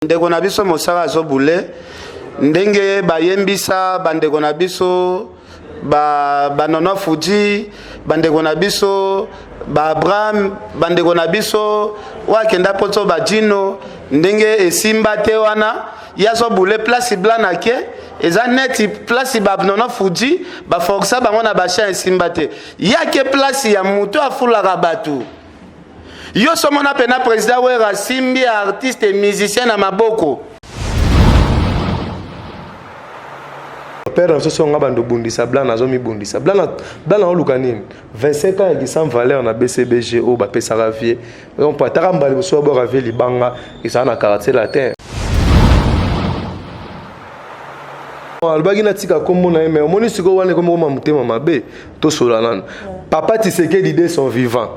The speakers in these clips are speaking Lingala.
Ndeko na biso mosaka azo boule ndenge bayembisa bandeko na biso ba ba nono Fuji, bandeko na biso ba Abraham, bandeko na biso oyo akenda poto ba Djino, ndenge esimba te wana ye azo boule place blanc na ke eza neti place ba nono Fuji ba força bango na ba chien esimba te, ye ake place ya moto afulaka bato. Yo somona pena president Werra asimbi artiste musicien na maboko. Père na biso nga bando bundisa blanc nazo mibundisa blanc blanc naoluka nini 25 ans ya sans valeur na BCBG oyo bapesaka vie donc ataka mbala liboso abwaka vie libanga ezala na quartier latin alobaki natika nkombo na ye mais omoni sikoyo wana ekomi koma motema mabe tosola nano papa tisekedi de son vivant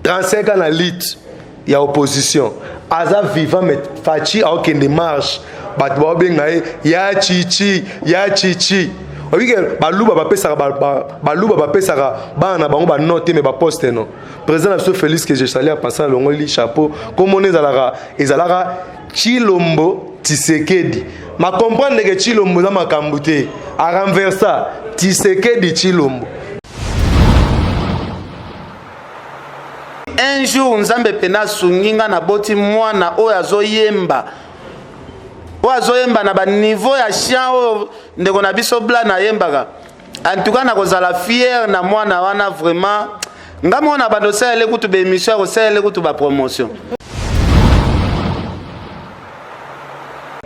35 ans na lutte ya opposition aza vivant mais faci aokende marche bato baobenga ye ya chichi ya chichi oyebi ke baluba bapesaka baluba bapesaka bana na bango banote me baposte no président na biso félix que je salue en passant alongoli chapeau komona ezalaka ezalaka Tshilombo Tshisekedi ma comprendre que Tshilombo eza makambo te a renversa Tshisekedi Tshilombo. Un jour Nzambe pena asungi nga naboti mwana oyo azoyemba oyo azoyemba na ba niveau ya chant oyo ndeko na biso Blana ayembaka. En tout cas nakozala fier na mwana wana vraiment. Nga mwana bando osalele kutu ba émission ya kosalele kutu ba promotion.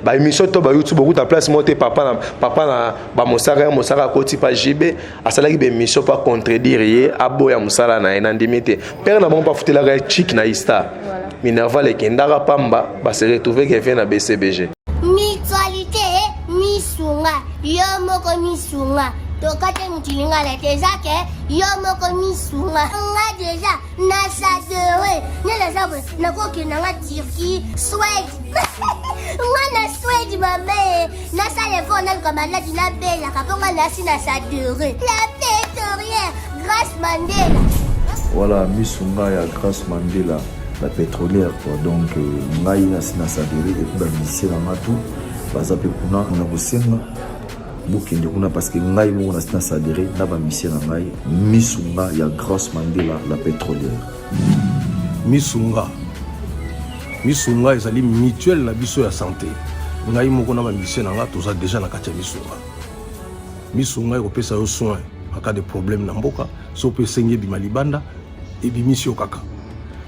Ba émission to ba YouTube okuta place moko te papa na papa na ba mosaka ya mosaka akoti pa JB asalaki ba émission pa contredire ye aboya mosala na ye na ndimi te père na bango bafutelaka ye chic na Ista Minerval ekendaka pamba ba se retrouver que vient na BCBG. Mutualité misunga yo moko misunga tokate mutu lingala te eza ke yo moko misunga nga deja na sadere nde naza boye nakokenda nga turquie swede nga na swede mame nasala effort naluka maladi nabelaka mpo nga nasi na sadere la pétorière grace mandela voilà misunga ya grace mandela la pétrolière quoi donc euh, ngai nasi na sadere epuis bamisie na nga tout baza mpe kuna na kosenga bokende kuna parce que ngai moko nasi na sadere na bamisie na ngai misunga ya grace mandela la pétrolière misunga misunga ezali mutuelle na biso ya santé ngai moko na bamisie na nga toza deja na kati ya misunga misunga ekopesa yo soin en cas de problème na mboka so mpe esengi ebima libanda ebimisi yo kaka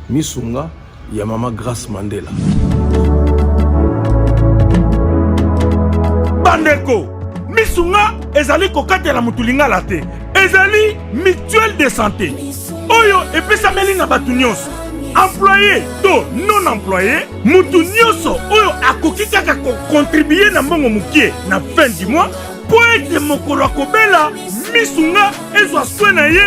misunga ya mama Grace Mandela. Bandeko, misunga ezali kokatela motu lingala te, ezali mutuelle de santé oyo epesameli na bato nyonso employé to non employé motu nyonso oyo akoki kaka kokontribue na mbongo mokie na fin du mois mpo ete mokolo akobela misunga ezwa soin na ye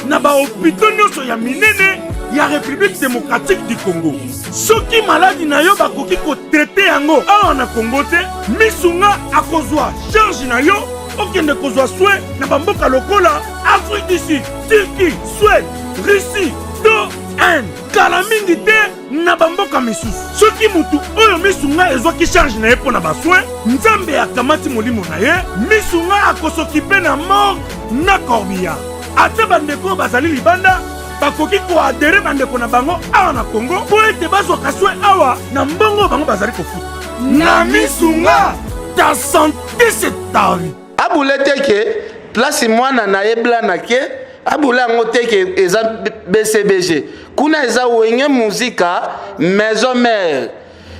na bahopito nyonso ya minene ya République démocratique du Congo. Soki maladi na yo bakoki kotraite yango awa na Congo te, misunga akozwa charge na yo okende kozwa soin na bamboka lokola Afrique du Sud, Turquie, Suède, Russie to Inde. Kala mingi te na bamboka misusu. Soki mutu oyo misunga ezwaki charge na ye mpo na basoin, Nzambe akamati molimo na ye, misunga akosokipe na morgue na corbillard. Ata bandeko oyo bazali libanda bakoki koadere bandeko na bango awa na Congo mpo ete bazwaka soin awa na mbongo oyo bango bazali kofuta. Na misunga, ta sante c'est ta vie. Abule te ke place mwana na ye blana ke abule yango te ke eza BCBG kuna eza wenge muzika maison mère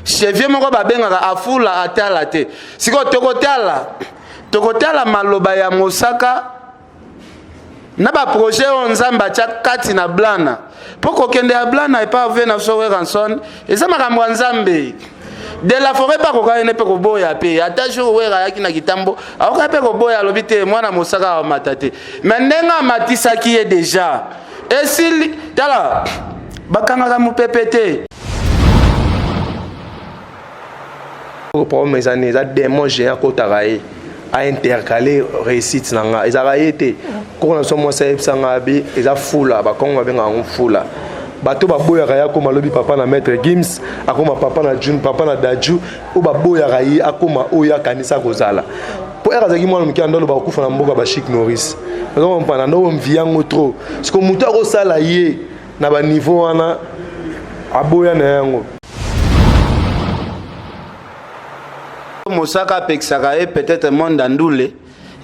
chevie moko babengaka afula atala te sikoyo tokotala tokotala maloba ya mosaka na baprojet oyo nzambe atya kati na blana mpo kokende ya blana epa ve na biso werrason eza makambo ya nzambe de la foret mpe akokaki ne mpe koboya mpe ata jour wera ayaki na kitambo akokaki mpe koboya alobi te mwana mosaka amata te me ndenge amatisaki ye deja esili tala bakangaka mopepe te Problème eza nini? Eza demon géant akotaka ye a intercaler réussite na nga ezalaka ye te koko na biso mwasi ayebisa nga abi eza fula bakongo babengaka yango fula Bato baboyaka ye akoma lobi papa na Maître Gims, akoma papa na June, papa na Dadju, oyo baboyaka ye akoma oyo akanisa kozala. Po ere azalaki mwana moke ando aloba kokufa na mboka ba Chic Norris. Ozo comprendre ando mvi yango trop. Siko moto akosala ye na ba niveau wana aboya na yango. Mosaka apekisaka ye peut-être monde ya ndule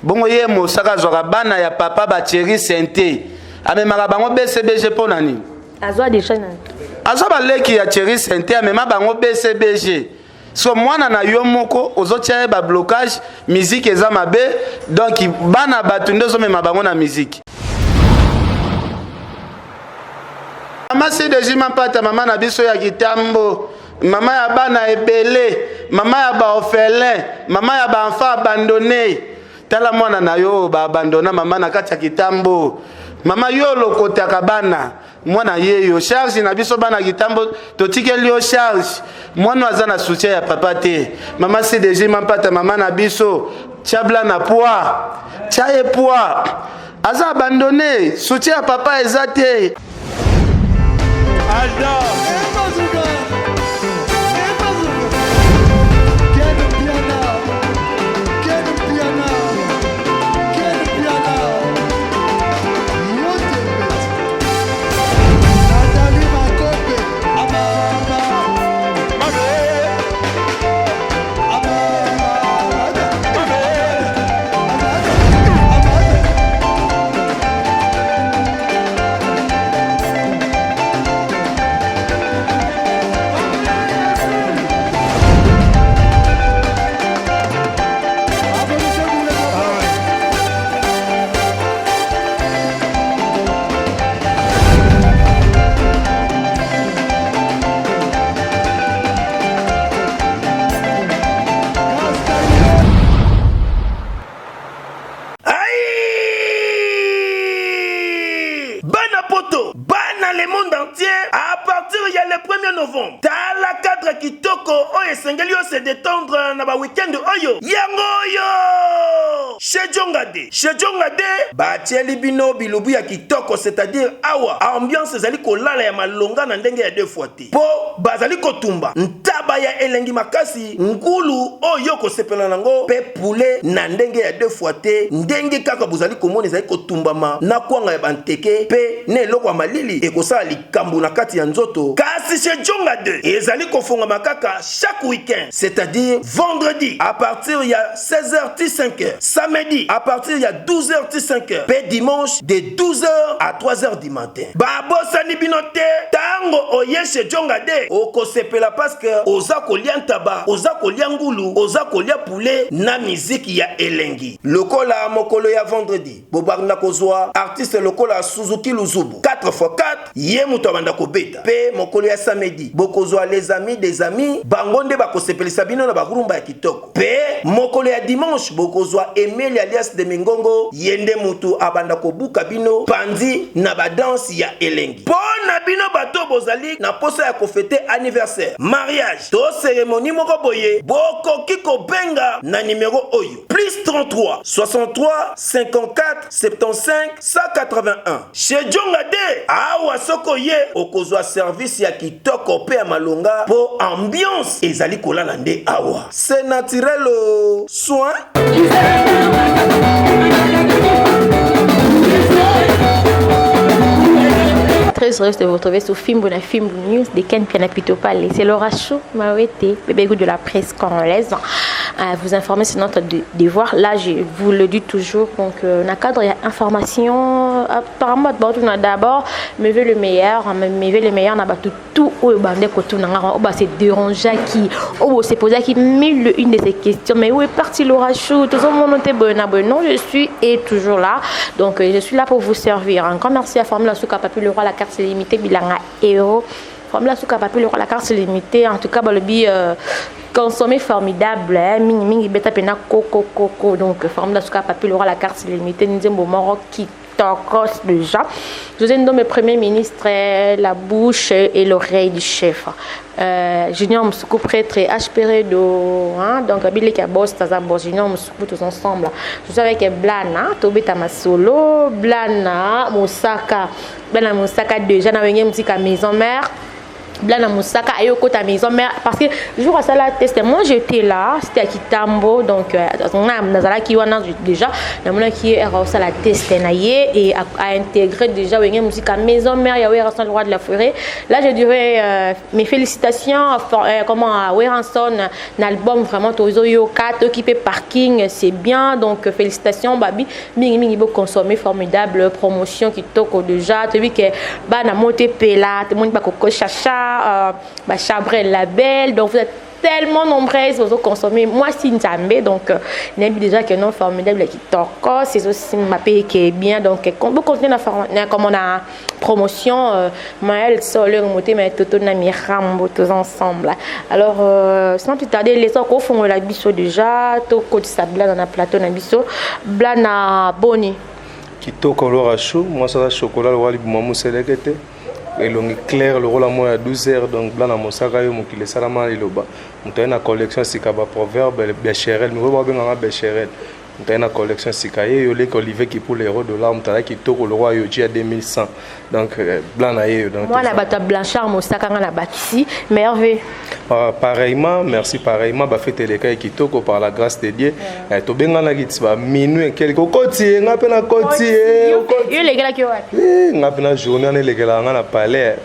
bongo ye mosaka azwaka bana ya papa ba Thierry Sente amemaka bango BCBG mpo na nini? Azwa deja nani? Azwa baleki ya Thierry Sente amema bango BCBG. So mwana na yo moko ozotia ye ba blocage, musique eza mabe, donc bana bato nde ozomema bango na musique. Mama CDJ Mampata, mama na biso ya kitambo, mama ya bana ebele, mama ya ba orphelin, mama ya ba enfant abandonné. Tala mwana na yo ba abandonna mama na kati ya kitambo. Mama yo olokotaka bana, mwana ye yo charge na biso bana kitambo totikeli yo charge. Mwana aza na soutien ya papa te. Mama CDJ Mampata, mama na biso, tia bla na poids, tia ye poids. Aza abandonné, soutien ya papa eza te. Bana poto, bana le monde entier à partir ya le 1er novembre. Tala cadre kitoko oyo esengeli yo se détendre na ba week-end oyo. Yango oyo! Chez Djongade, chez Djongade batieli bino bilubu ya kitoko, c'est-à-dire awa ambiance ezali kolala ya malonga na ndenge ya deux fois te. Mpo bazali kotumba ntaba ya elengi makasi, ngulu oyo okosepela na yango, mpe poulet na ndenge ya deux fois te, ndenge kaka bozali komona ezali kotumbama na kwanga ya banteke mpe na eloko ya malili ekosala likambo na kati ya nzoto. Kasi chez Djonga 2 ezali kofongama kaka chaque week-end, c'est-à-dire vendredi à partir ya 16h ti 5h, samedi à partir ya 12h ti 5h mpe dimanche de 12h à 3h du matin. Babosani bino te tango oye chez Djonga de okosepela parce que oza kolia ntaba, oza kolia ngulu, oza kolia poulet na miziki ya elengi. Lokola mokolo ya vendredi bobanda kozwa artiste lokola Suzuki Luzubu 4x4 ye moto abanda kobeta pe mokolo ya samedi bokozwa les amis des amis bango nde bakosepelisa bino na ba rumba ya kitoko. Pe mokolo ya dimanche bokozwa Emeli alias de Mingongo ye nde mutu abanda kobuka bino panzi na ba danse ya elengi. Po na bino bato bozali na posa ya kofete anniversaire, mariage to ceremonie moko boye bokoki kobenga na numero oyo plus 33 63 54 75 181. Chez Djonga de awa soki oye okozwa service ya kitoko pe ya malonga po ambiance ezali kolala nde awa. C'est naturel oh. Soin. Très heureuse de vous retrouver sur Fimbu na Fimbu News de Ken Piana Pitopale. C'est Laura Chou Mawete, bébé goût de la presse congolaise. À vous informer, c'est notre devoir. Là, je vous le dis toujours. Donc, euh, dans le cadre, il y a information. Apparemment, on a d'abord, me veut le meilleur, me veut le meilleur, on a tout tout oyo bande kotuna nga oyo ba se dérangeaki oyo se posaki mille une de ces questions mais où est parti Laura Chou tozomona te boye na boye non je suis et toujours là donc euh, je suis là pour vous servir un grand merci à Formule Suka Papi le roi la carte limitée bilanga héros Formule Suka Papi le roi la carte limitée en tout cas balobi euh, consommer formidable hein, mingi mingi beta pena koko koko donc Formule Suka Papi le roi la carte limitée nzembo moko qui Kitoko déjà. José Ndombe, Premier ministre, la bouche et l'oreille du chef. Junior Moussoukou, prêtre, HPR de, hein, donc Billy boss, Taza boss, Junior Moussoukou, tous ensemble. Je suis avec Blana, Tobeta Masolo, Blana, Moussaka, Blana Moussaka déjà, na wenge musique maison mère. Blana Moussaka aye okota maison mère parce que jour asala test, moi j'étais là, c'était à Kitambo, donc nazalaki wana déjà, namonaki ye osala test na ye et a intégré déjà Wenge Musique maison mère ya Werrason, le roi de la forêt. Là, je dirais mes félicitations comment, à Werrason, un album vraiment tozoyoka, tokipe parking, c'est bien. Donc félicitations babi mingi mingi, bo consommer, formidable promotion kitoko déjà. Toyebi ke bana mote pela, tomoni bakoko chacha, bachabre label, donc vous êtes tellement nombreuses vous consommer. Moi si Nzambe, donc nayebi déjà que non, formidable, kitoko, c'est aussi ma pays qui est bien. Donc on continuer na comme on a promotion Maël Sol motema toto na Mirambo, tous ensemble. Alors sans plus tarder, les kofongola biso déjà, tokotisa Blana na plateau na biso. Blana, boni? Kitoko, Laura Chou, mwasi aza chocolat lokola libuma moseleke te, elongi clair lokola mwa ya 12 heures. Donc Blana Mosaka, yo mokili esalama liloba, moto aye na collection sika, baproverbe Becherel, mikolo babenganga Becherel, moto aye na collection sika ye yo leki Olivier Kipula, euro dollar, moto azalaki kitoko lokola yoji ya 2100. Donc Blana ye yo donc mwana bato ya Blanchard Mosaka, nga na bakisi merveille. Pareillement, merci, pareillement. Bafete eleka ye kitoko par la grâce de Dieu. Tobenganaki ti baminuit quelque, okoti ye, nga mpe nakoti ye. Yo elekelaki wapi? Nga mpe na journée wana elekelaka nga na palais.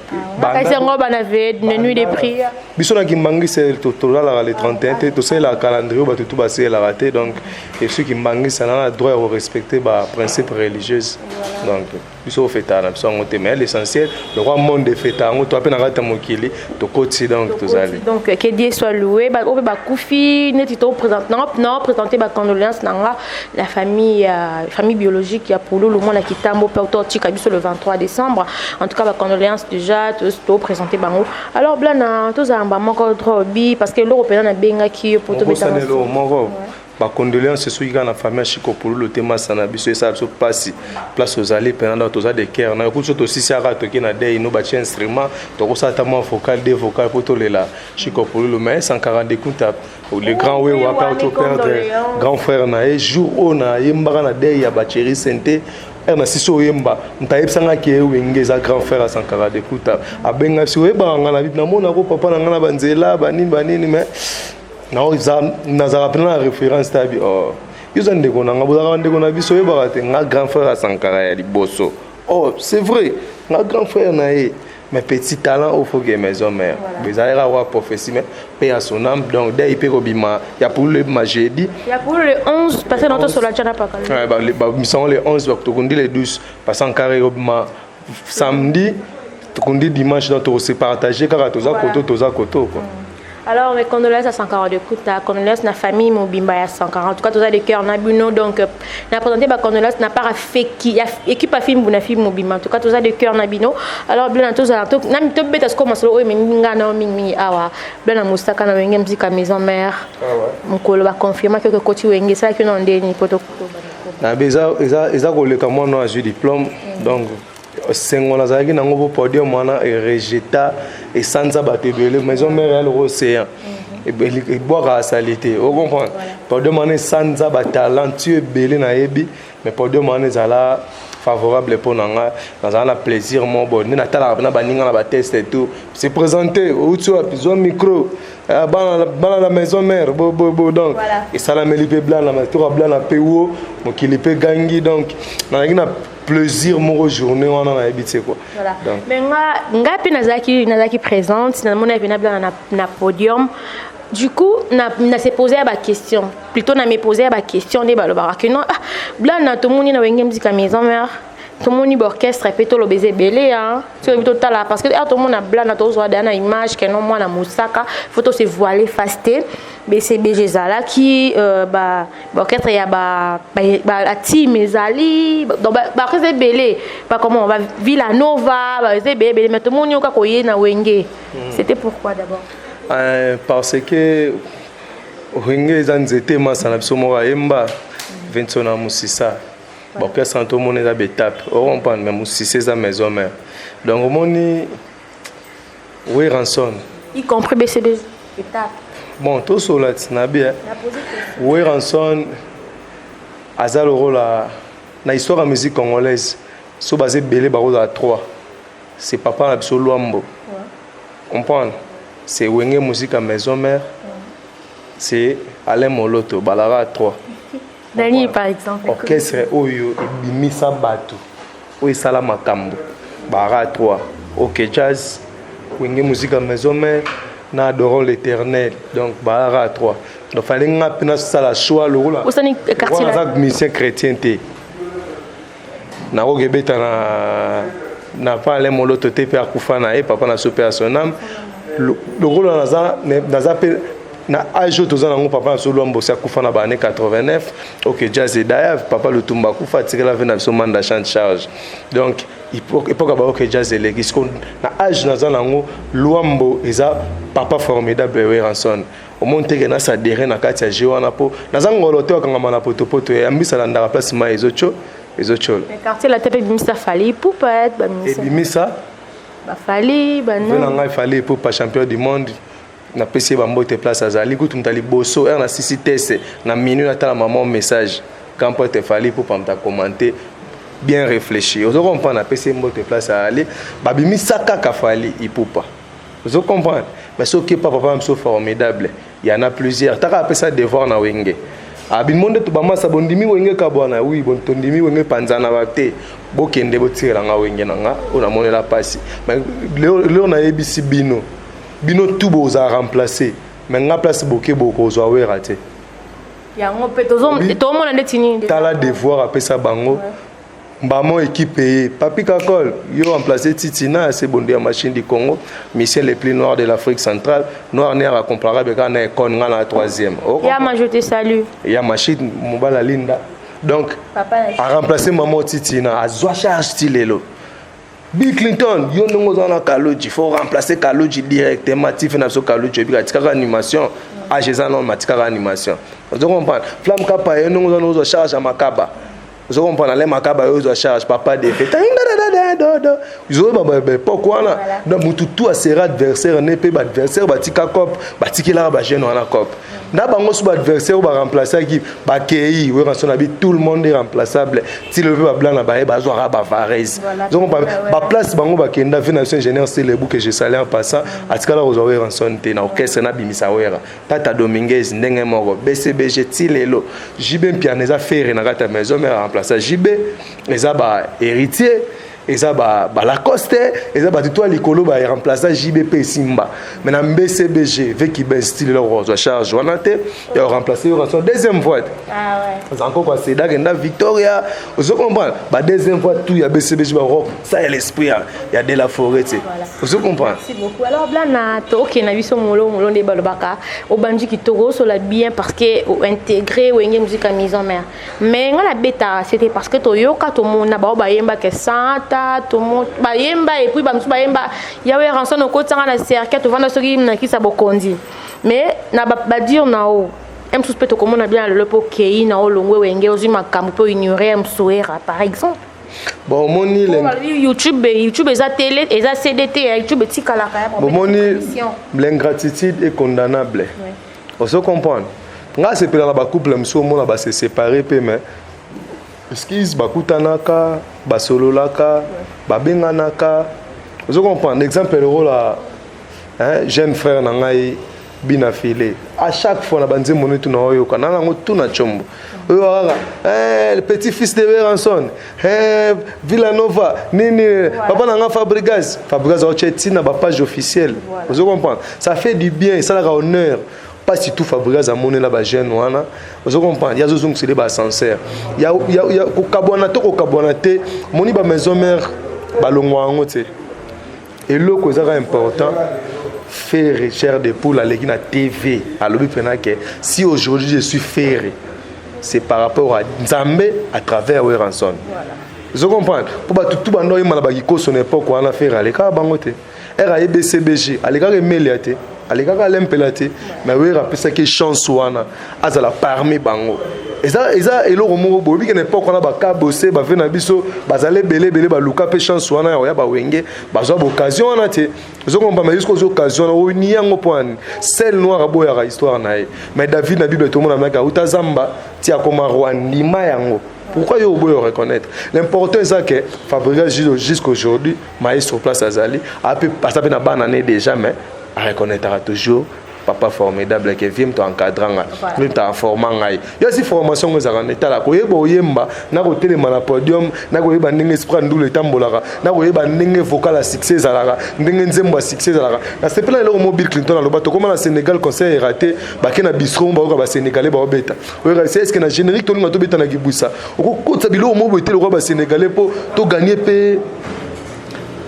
Kasi yango bana veille, nuit de prière. Biso na Kimbangisa tolalaka le 31 te, tosalelaka calendrier, bato tu basalelaka te. Donc esoki Kimbangisa na na droit ya korespecte baprincipe religieuse, donc biso ofetaka na biso yango te. Mais l'essentiel, le roi monde efeta yango, to mpe na kati ya mokili tokoti, donc tozali. Donc que Dieu soit loué. Oyo mpe bakufi neti toprésente na présenter bacondoléance na nga la famille, famille biologique ya Pululu, mwana Kitambo mpe totika biso le 23 décembre. En tout cas, bacondoléance déjà toprésente bango. Alors Blana, tozala moko trop bi parce que eloko mpenza nabengaki yo po tobetana eloko moko, bacondoléance soki kaka na famille ya Chiko Pululu te, masa na biso, esala biso mpasi. Place ozali mpena, ndako toza de cœur na yokuti so tosisi aka toki na dei no batie instrument, tokosala ata mwa vocal, de vocal mpo tolela Chiko Pululu. Mais 142 kunta, le grand wewa mpe toperdre grand frère na ye. Jour oyo nayembaka na dei ya bacheri sente ere na sisi oyemba, moto ayebisangaki ewenge eza grand frère ya Sankara de Kuta. Abenga biso, oyebaka nga na bibi, namonako papa na nga na banzela banini banini, mais nazalaka mpena na référence te. Abi oh, yo oza ndeko na nga, bozalaka bandeko na biso, oyebaka te nga grand frère ya Sankara ya liboso. Oh, c'est vrai, nga grand frère na ye, mais petit talent oyo faut que maison mère ezalaka wa prophétie, mais mpe ya son âme. Donc dei mpe kobima ya Pululu ebima jeudi. Ya Pululu le 11, parce que naotosola tia na paka. Bamisango le 11, tokundi le 12, parce Sankara ekobima samedi, tokundi dimanche. Donc tokose partage kaka, toza koto, toza koto quoi. Alors, mes condoléances à Sankara de Kuta, condoléances à la famille Mobimba ya Sankara. En tout cas, tout ça de cœur na bino. Donc, na présenté ma condoléances na part feki, équipe a film na film Mobimba. En tout cas, tout ça de cœur na bino. Alors, bien tout ça, tout na mito beta ce commence oyo mais nga na mingi awa. Blana Mosaka na Wenge Musique maison mère. Ah ouais. Mokolo ba confirmer que koti Wenge ça que non ndeni poto. Na eza eza eza koleka mwana azwi diplôme. Donc sengo nazalaki nango po podium wana erejeta, esanza bato ebele. Maison mère ya loko océan ebwakaka asali te, ocomprendre? Podium wana esanza batalentueux ebele, nayebi, mais podium wana ezala favorable mpo na nga. Nazala na plaisir mo bon nde natalaka mpena baninga na bateste et tout, se présenter, outi wapi, zwa micro, bana na maison mère bo bo bo. Donc esalameli mpe Blana, toka Blana mpe wo mokili mpe gangi. Donc nazalaki na plaisir moko journée wana, nayebi te quoi. Voilà. Donc mais nga mpe nazalaki présente, namoni mpe na Blana na podium. Du coup na se posé ba question, plutôt na me posé ba question nde balobaka que non, ah, Blana, tomoni na Wenge Musique maison mère, tomoni baorchestre mpe toloba eza ebele soki totala, parce que aire tomona Blana, tozwa daya na image ke non, mwana Mosaka, faut tose voiler face te. BCBG ezalaki, baorchestre ya bateam ezali, donc baorchestre ebele, bacommon Villa Nova, eza ebele ebele, mais tomoni yo kaka oye na Wenge. C'était pourquoi d'abord? Parce que Wenge eza nzete, masa na biso moko ayemba Vincent na Mosisa. Baorchestre wana tomona eza baétape, ocomprendre, mais mosise eza maison mère. Donc omoni Werrason, y compris BCB étape. Bon, tosola ti na bi Werrason aza lokola na histoire ya musique congolaise. So baza ebele, bakozala 3: c'est papa na biso Lwambo, comprendre, c'est Wenge Musique ya maison mère, c'est Alain Moloto. Balaka 3. Nani par exemple? Orchestre oyo ebimisa bato, oyo esala makambo, bara 3: OK Jazz, Wenge Musique ya maison mère na Adorons l'Éternel. Donc balaka 3. Donc fallait nga mpe nasala choix lokola Osani quartier. Naza musicien chrétien te, nakoki ebeta na pa Alain Moloto te, mpe akufa na ye, papa na so mpe ya son âme. Lokola naza mpe na age oyo toza nango, papa na biso Lwambosi akufa na baannée 89, OK Jazz edaya, papa Lutumba akufa, atikela ve na biso Manda Chante charge. Donc époque ya baOK Jazz eleki. Siko na age naza nango, Lwambo eza papa formidable. Werrason, omoni teke nasadere na kati ya jeu wana, mpo naza ngolo te, okangama na potopoto yambisa, landaka place mai ezotyo ezotyola. Quartier Latin mpe ebimisa Fally Ipupa, bamisa. Ebimisa baFally. Ve na bana ngai Fally Ipupa, champion du monde, napesi ye bambote place azali. Kutu moto ya liboso ere na sisi tese na minuit, natala mama message grand pote Fally Ipupa, moto acommenter bien réfléchi, ozo comprendre. Napesi ye mbote place azali. Babimisa kaka Fally Ipupa, ozo comprendre. Mais soki pa papa na biso formidable, y en a plusieurs. Taka apesa devoir na Wenge, abimo nde to bamasa bondimi Wenge kabwana. Oui, bon, tondimi Wenge panzana ba te, bokende botikelanga Wenge na nga oyo namonela mpasi. Mais lelo nayebisi bino, bino tu bozala remplace, mais nga place boke bokozwa Wera te. Yango mpe tozomona ndeti nini. Tala devoir apesa bango mbamo équipe ye Papi Kakol, yo remplacé Titina ya Sebondo ya machine du Congo, mission le plus noir de l'Afrique centrale, noir ner acomparable kaka na Econe, nga na troisième. Yama, je te salue. Ya machine mobala Linda. Donc aremplace mama Titina, azwa charge ti lelo. Bill Clinton, yo ndenge oza na Kaloji, faut remplacer Kaloji directement. Ti fe na biso Kaloji oyebika atikaka animation, age eza nano, atikaka animation, ozo comprendre. Flamme Kapa, yo ndenge oza na ozwa charge ya Makaba, ozo comprendre. Ale Makaba, yo ozwa charge papa defe dodo, ozoyeba baépoque wana. Donc mutu tu asera adversaire ne mpe baadversaire batika cope, batikelaka bajeune wana cope na bango. So baadversaire oyo baremplaçaki bakei, Werrason na bi tout le monde est remplaçable. Ti lelo mpe bablanc na baye bazwaka bavarese, baplace bango bakenda. Ve na biso ingénieur Selebu, que je salue en passant, atikala kozwa Werrason te na orchestre nabimisa Wera. Tata Dominguez ndenge moko, BCBG ti lelo. JB Mpiana eza Ferre na kati ya maison mère, remplaça JB, eza bahéritier, eza balacoste, eza bato to ya likolo baremplaça JB mpe esimba. Mais na BCBG veki ben style eloko kozwa charge wana te ya koremplace yo ranson deuxième fois te. Aza encore kwaseda akenda Victoria, ozo comprendre. Ba deuxième fois tout ya BCBG barock, ça ya l'esprit ya de la forêt te, ozo comprendre. Merci beaucoup. Alors Blana, tokende na biso molo molo nde balobaka. Obandi kitoko, osola bien parce que ointégré Wenge Musique ya maison mère. Mais nga nabetaka, c'était parce que toyoka, tomona bao bayembaka santa, tomo bayemba, et puis bamosusu bayemba ya Werrason okotanga na cercueil, tovanda soki nakisa bokonzi. Mais na badire na o mosusu mpe tokomona bien lelo mpe okei na olongwe Wenge, ozwi makambo mpe oignore Msuera par exemple. Bon, omoni YouTube, YouTube eza télé, eza cdt ya YouTube etikalaka ya Bomoni, l'ingratitude est condamnable, ozo comprendre. Nga asepela na bacouple mosusu, omona base séparé mpe, mais excuse, bakutanaka, basololaka, babenganaka, ozo comprendre. Exemple lokola, hein, jeune frère na ngai Bina File, à chaque fois na banzembo no tuna oyoka na nango tuna tshombo oyo kaka, eh, le petit fils de Werrason, eh, Villanova nini, papa na nga Fabrigas, Fabrigas aotie ntina bapage officielle, ozo comprendre. Ça fait du bien, esalaka honneur, pas surtout Fabrigas amonela bajeune wana, ozo comprendre. Ya azozongisele baascenseur ya kokabwana to kokabwana te. Moni bamaison mère balongwa yango te. Eloko ezaka important, Ferre chair de poule aleki na TV, alobi mpena ke si aujourd'hui je suis Ferre, c'est par rapport à Nzambe à travers Werrason, ozo comprendre. Mpo bato tu bando oyemba na bakikoso na époque wana, Ferre alekaka bango te. Ere aye BCBG, alekaka Emelia te. Alekaka Alain Mpela te, mais Wera apesaki chance wana azala parmi bango. Eza eza eloko moko boyebi ke na époque wana bakabose bave na biso bazala ebele ebele, baluka mpe chance wana ya koya bawenge, bazwa baoccasion wana te. Ozokompa, jusqu'aux occasion wana oni yango mpo ani sel noir aboyaka histoire na ye. Mais David na Bible tomona mnaki auta zamba ti akoma roi, ndima yango. Pourquoi yo oboyo reconnaître? L'important eza ke Fabregas jusqu'aujourd'hui maestro place azali, ape aza mpe na bana ne déjà, mais areconnaîtraka toujours papa Formidable ke vie moto encadra ngai, vie moto aforma ngai. Yo si formation ngo ezalaka na etala koyeba oyemba na kotelema na podium, na koyeba ndenge esprit ya ndulu etambolaka, na koyeba ndenge vocal ya succès ezalaka, ndenge nzembo ya succès ezalaka. Nasepela eloko mo Bill Clinton aloba: tokóma na Sénégal, concert eraté, bake na bistro mo bayoka Basénégalais baobeta. Oyoka est ce que na générique tolinga tobeta na kibwisa, okokotisa biloko mo boye te lokola Basénégalais mpo toganye mpe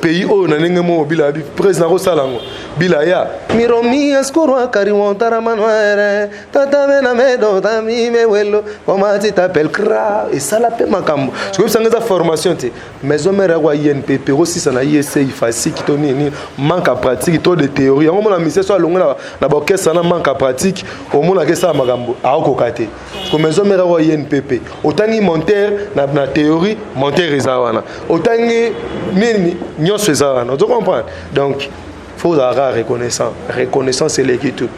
pays oyo na ndenge moko. Bila président akosala yango bila ya miromi eskurwa kariwontara manuere tatamena medo tamime welo comment tu t'appelles kra esala mpe makambo. Soki oyebisanga eza formation te, maison mère yakwa INPP okosisa na ISC ifasiki to nini, manque ya pratique to de théorie. Yango omona mise so alongwe na baorchestre na manque ya pratique, omonaka esala makambo aokoka te. Ko maison mère yakwa INPP, otangi monteur na théorie, monteur eza wana, otangi nini nyonso eza wana, ozo comprendre. Donc faut ozalaka reconnaissant, reconnaissance eleki tout.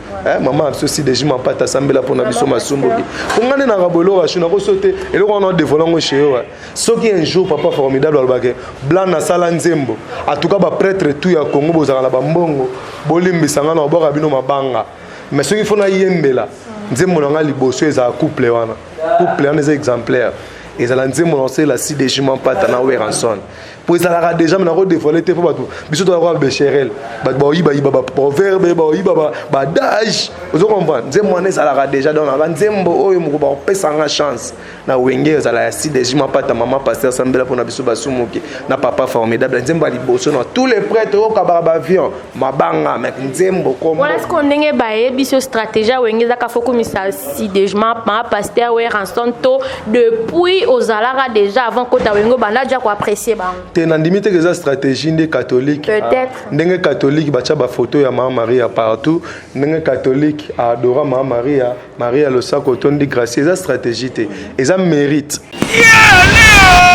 Mama biso si deji mampata asambela mpona biso masumbuki mpo nga nde naka eloko ashu nakoso te, eloko wana odévoiler yango chez yo. Soki un jour papa Formidable alobake blan nasala nzembo, en tout cas baprêtre tout ya Congo bozalaka na bambongo, bolimbisa nga na babwaka bino mabanga, mais soki fo nayembela nzembo na nga liboso ezala couple wana. Couple wana eza exemplaire, ezala nzembo na osala si deji mampata na Werrason, po ezalaka déjà. Me nakodévoiler te mpo bato biso tozalaka babecherel, bato baoyibayiba baproverbe, baoyiba baadage, ozo comprendre. Nzembo wana ezalaka déjà, donc na banzembo oyo moko bakopesanga chance na Wenge ezala ya si deji mapata, mama pasteur sambela mpona biso basumuki na papa Formidable. Nzembo ya liboso na tous les prêtres oyo okabaka baavion mabanga, mais nzembo kombo. Voilà ce qu'on ndenge bayebi so stratégie ya Wenge ezaka fo komisa sidejement ma pasteur Werrason to depuis ozalaka déjà avant kota Wenge banda dia koapprécier bango. Te, nandimi teke eza stratégie nde catholique. Peut-être. Ndenge catholique batya bafoto ya Mama Maria partout, ndenge catholique aadora Mama Maria, Maria losako otondi gracie, eza stratégie te, eza mérite. Yaleo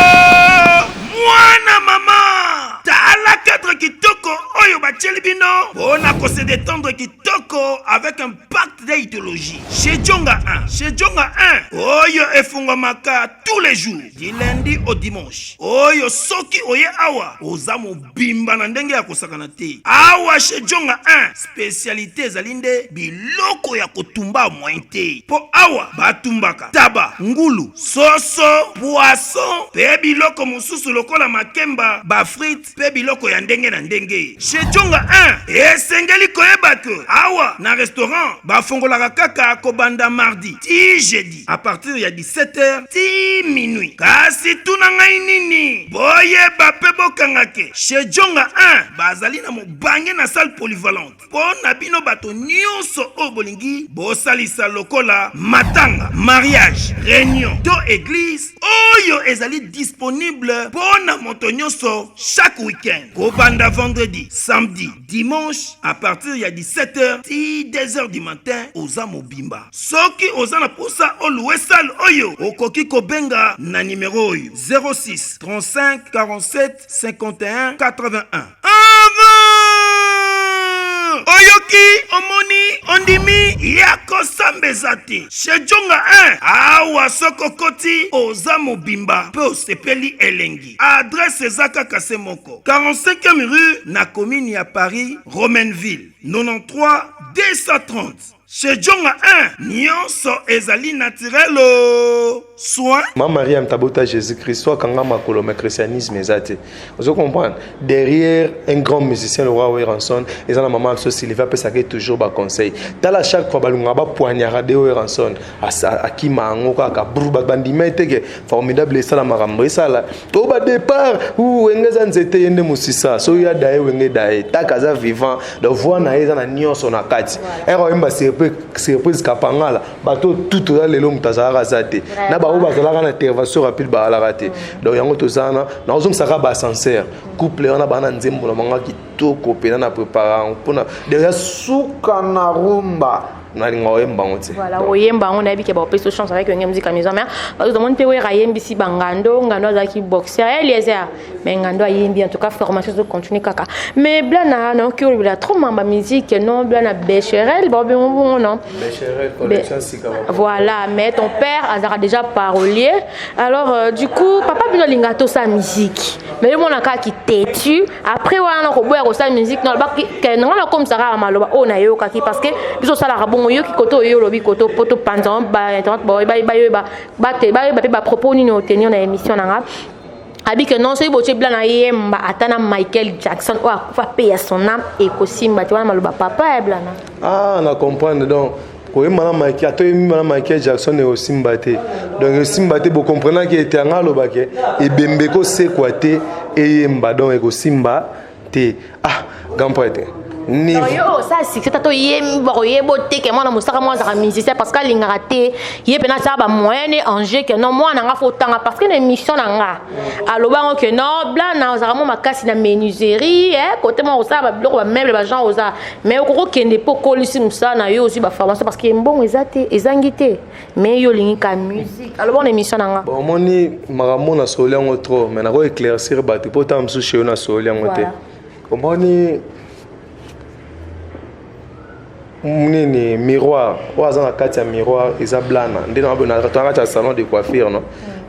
mwana mama, tala cadre kitoko oyo batieli bino mpona kose détendre kitoko avec un pacte d'idéologie chez Jonga 1. Chez Jonga 1 oyo efungwamaka tous les jours du lundi au dimanche. Oyo soki oye awa oza mobimba na ndenge ya kosakana te. Awa chez Jonga 1, spécialité ezali nde biloko ya kotumba moyen te, mpo awa batumbaka taba, ngulu, soso, poisson mpe biloko mosusu lokola makemba, bafrite mpe biloko ya ndenge na ndenge. Chez Jonga 1, esengeli koyeba ke awa na restaurant bafungolaka kaka kobanda mardi ti jeudi à partir ya 17h ti minuit. Kasi tuna ngai nini, boyeba mpe bokanga ke chez Jonga 1 bazali na mobange na salle polyvalente mpo na bino bato nyonso oyo bolingi bosalisa lokola matanga, mariage, réunion to église, oyo ezali disponible mpo na moto nyonso chaque week-end kobanda vendredi, samedi, dimanche à partir ya 17h ti 2h du matin. Oza mobimba, soki oza na posa olouer salle oyo, okoki kobenga na nimero oyo: 06 35 47 51 81. Avant oyoki, omoni, ondimi ya kosamba eza te. Chez Jonga 1 awa, soki okoti oza mobimba mpe osepeli elengi. Adresse eza kaka se moko, 45e rue na commune ya Paris, Romainville, 93 230. Chez Jonga 1, nyonso ezali naturel o soin. Mama Maria tabota Jésus Christ so akanga makolo, mais christianisme eza te, ozo comprendre. Derrière un grand musicien, le roi Werrason, eza na mama biso Sylvie, apesaka toujours baconseil. Tala, chaque fois balingaka bapoignarder de Werrason, akima yango kaka bru. Bato bandima eteke Formidable esala makambo esala to badépart. Wenge eza nzete, ye nde mosisa. Soki ya daye, Wenge daye taka aza vivant, donc voix na ye eza na nyonso na kati. Ere oyemba surprise kapangala, bato tout toza lelo, moto azalaka aza te na baoyo bazalaka na intervention rapide baalaka te. Donc yango toza wana, nakozongisaka baascenseur couple wana baa na nzembo na bango kitoko mpena na prépara yango mpona deja suka na rumba, nalinga oyemba yango te. Voilà, oyemba yango, nayebi ke baopesi chance avec Wenge Musica Maison Mère. Parce que tomoni mpe Wera ayembisi bangando. Ngando azalaki boxer, Eliezer, mais ngando ayembi. En tout cas, formation ezocontinue kaka. Mais Blana, naoki olobela trop mamba musique, non? Blana Becherel, baobengo bongo, non? Becherel, collection sika. Voilà, mais ton père azalaka déjà parolier. Alors du coup, papa bino alingaka tosala musique, mais yo mona kaka kitetu après wana koboya kosala musique. Non, alobaki nga nakomisaka maloba oyo nayokaki, parce que biso osalaka bongo, oyoki kote oyo olobi kote po topanza bainternet, bayeba bayeba mpe bapropos nini otenir na émission na nga. Abi ke non, soki botie Blana yemba ata na Michael Jackson oyo akufa mpe ya son âme, ekosimba te. Wana maloba papa ya Blana. Ah, na comprendre. Donc koyemba na Michael, ata oyemba na Michael Jackson, ekosimba te. Donc ekosimba te, bokomprenaki ete yanga alobake ebembe ekosekwa te eyemba, donc ekosimba te. Ah, grand prêtre. Yo osala succès, tata oyemba, koyeba oteke mwana mosaka mwana azalaka musicien, parce que alingaka te ye mpena asala bamoyen ne enjeu ke non, mwana nga fo otanga. Parce que na émission na nga alobango ke non, Blana ozalaka mwa makasi na menuiserie kote mwa kosala babiloko, bameuble, bagenre oza, mais okokokende mpo okolisi mosala na yo, ozwi baformation, parce que mbongo eza te, ezangi te, mais yo olingi ka musique. Alobango na émission na nga. Bon, omoni makambo nasoli yango trop, mais nako éclaircir bato mpo ta mosusu yo nasoli yango te. Omoni nini, miroir oyo aza na kati ya miroir eza Blana nde na kati ya salon de coiffure, no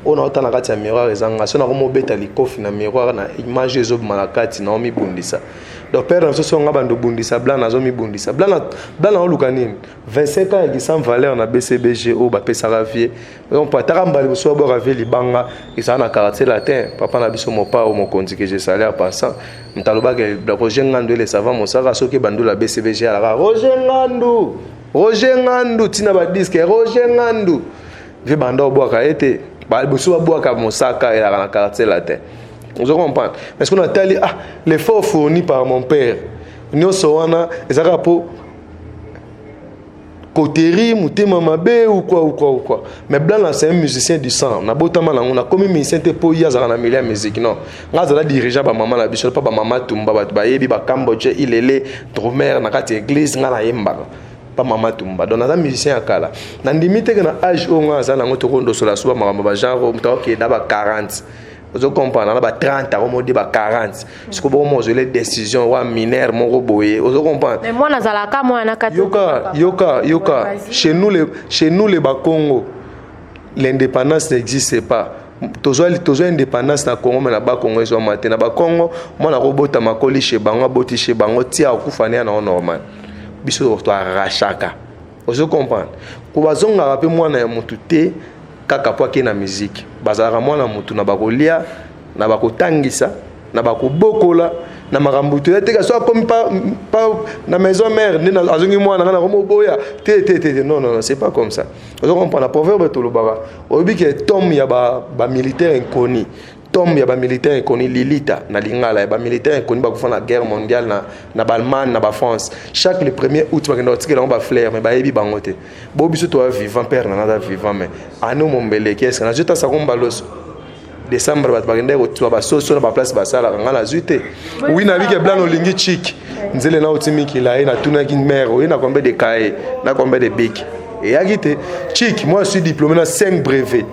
oyo naota na kati ya miroir eza nga. So nakomobeta likofi na miroir na image ezobima na kati, naomibundisa. Donc père na biso, so nga bando obundisa Blana, azomibundisa. Blana, Blana oluka nini? 25 ans yaki sans valeur na BCBG oyo bapesaka vie. Donc ataka mbala liboso babwaka vie libanga ezala na Quartier Latin. Papa na biso Mopao Mokonzi, que je salue en passant, moto alobaka Roger Ngandu ele savant mosaka. Soki bandula BCBG alaka Roger Ngandu, Roger Ngandu, ntina badisque Roger Ngandu vie banda obwaka ye te. Liboso babwaka mosaka elaka na Quartier Latin, ozo comprendre? Mais ce qu'on atali, ah, l'effort fourni par mon père nyonso wana ezalaka mpo coterie motema mabe ou quoi ou quoi ou quoi. Mais Blana, c'est un musicien du sang, nabotama nango. Nakomi musicien te mpo ye azalaka na milieu ya musique, non. Nga azala dirigeant bamama na biso mpa bamama Tumba, bato bayebi bacambodge ilele dromer na kati ya église, nga nayembaka pa mama Tumba. Donc naza musicien ya kala. Nandimi teke na age oyo nga aza nango, tokondosola so bamakambo bagenre moto akokenda ba 40, ozo comprendre, na ba 30, akomodi ba 40. Sikoyo bongo ozwele décision wa minere moko boye, ozo comprendre? Mais mwana azalaka mwana kati. Yoka, yoka, yoka. Chez nous les Bakongo, l'indépendance n'existe pas. Tozwa indépendance na Congo, mais na Bakongo ezwama te. Na Bakongo, mwana akobotama, akoli chez bango, aboti chez bango, tia akufa ne ya nango normal. Biso toarachaka, ozo comprendre? Ko bazongaka mpe mwana ya motu te kaka po ake na musique. Bazalaka mwana motu na bakolia, na bakotangisa, na bakobokola, na makambo toya te. So akomi pa, pa na Maison Mère nde azongi mwana nga nakomoboya te te te te. Non, non, non, c'est pas comme ça, ozo comprendre? Proverbe tolobaka, oyebi ke tombe ya bamilitaire inconnu, tombe ya bamilitaire inconnu, lilita na lingala, ya bamilitaire inconnu bakufa na guerre mondiale na baAllemagne, na baFrance, chaque le 1er août bakenda kotikela yango bafleur, mais bayebi bango te. Bo biso toya vivant, père na naza vivant, mais ane mombeleki eske nazwi tasako mbaloso décembre, bato bakendaki kotua basoso na baplace basalaka, nga nazwi te. Wi, nayebi ke Blana olingi chik nzele na oti mikila ye. Natunaki mare oye na combien de cahier, na combien de bic, eyaki te chik. Moi, je suis diplômé na 5 brevet.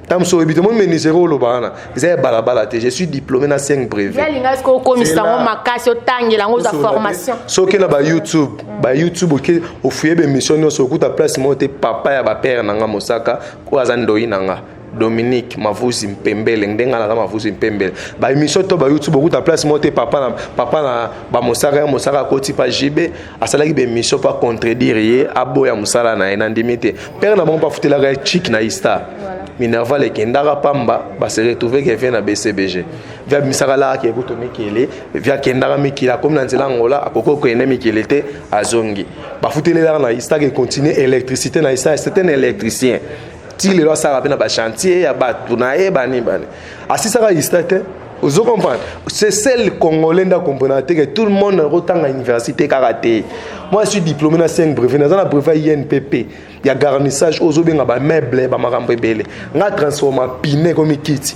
Ntango mosusu oyebi te, moni menuiserie oloba wana eza ya balabala te. Je suis diplômé na 5 brevet. Yalinga sikoyo okomisa yango makasi, otangela yango, ozwa formation. Soki na bayoutube, bayoutube oke ofuye baémission nyonso, okuta place moko te. Papa ya bapere na nga mosaka oyo aza ndoi na nga Dominique Mavuzi Mpembele, ndenge naza Mavuzi Mpembele, baémission to bayoutube okuta place moko te. Papa na papa na bamosaka ya mosaka akoti pa JB, asalaki baémission mpo acontredire ye, aboya mosala na ye. Nandimi te pere na bango mpo afutelaka ye chik na Istar, minerval ekendaka pamba, base retrouve ke vie na BCBG, vie abimisaka laka ekuto mikili, vie akendaka mikili, akomi na nzela Angola, akoki kokende mikili te, azongi, bafutelelaka na Istar, econtinue électricité na Istar. C'est un électricien ti lelo, asalaka mpe na bachantier ya bato na ye bani bani, asisaka Istar te. Ozo comprendre? C'est seul Congolais nde acomprendre te que tout le monde akotanga université kaka te. Moi, je suis diplômé na 5 brevet, naza na brevet ya INPP ya garnissage oyo ozobenga ba meuble, ba makambo ebele. Nga transforma pine komi kiti.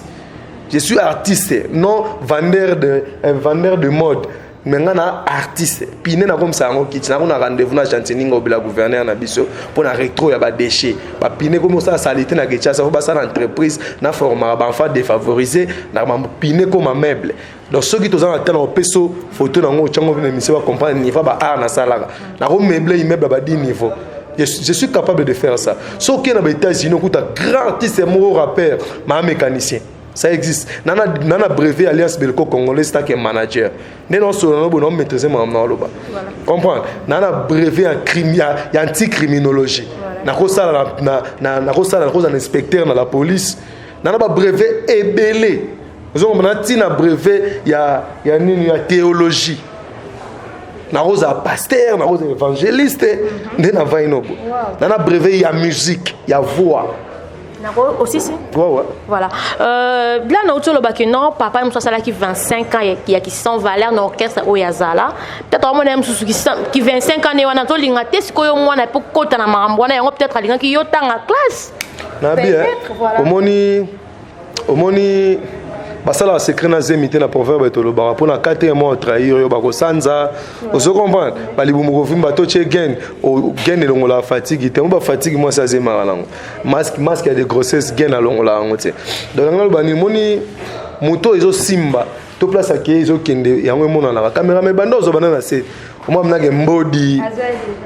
Je suis artiste, non vendeur de un vendeur de mode. Mais nga na artiste, pine nakomisa yango kiti. Nako na rendez-vous na Gentiny Ngobila, gouverneur na biso, mpo na rétro ya badéchet. Bapine komi osala saleté na Kinshasa, fo basala entreprise na formaka baenfant défavorisé na bapine koma meuble. Donc soki toza na tala, opesa photo nango, otyango na émission, bacomprendre niveau ba art nasalaka. Nakomeuble immeuble ya ba 10 niveau, je suis capable de faire ça. Soki na baÉtats-Unis, okuta grand artiste moko rappeur maa mécanicien, ça existe. Nana brevet Alliance Belco Congolaise tant que manager, nde naosolola no boye, naomaîtrise makambo na oloba, comprendre. Nana brevet ya crime, ya anticriminologie, nakosala, nakosala, nakozala inspecteur na la police. Nana babrevet ebele, ozomona, ntina brevet ya nini, ya théologie, nakozala pasteur, nakozala évangéliste, nde navai no boye. Nana brevet ya musique, ya voix. Nako aussi si. Ouais. Voilà. Là, nous olobaki non, papa mosusu asalaki 25 ans ya ki sans valeur na orchestre oyo azala. Peut-être omona ye mosusu ki 25 ans ne wana tolinga te. Sikoyo mwana mpo kota na makambo wana yango, peut-être alingaki yo tanga classe. Nabi. Peut-être, voilà. Omoni, basalaka secret na zemi te. Na proverbe tolobaka mpona 4 mois otrahir oyo bakosanza, ozo comprendre, balibumu kovimba to tie gaine, gaine elongolaka fatigue te. Mo bafatigue, mwasi azemaka nango masque ya de grossesse, gaine alongolaka yango te. Donc nanga loba nini? Moni moto ezosimba to place ake ezokende, yango emonanaka. Caméra me banda ozwa banda na se, omwa mnake mbodi,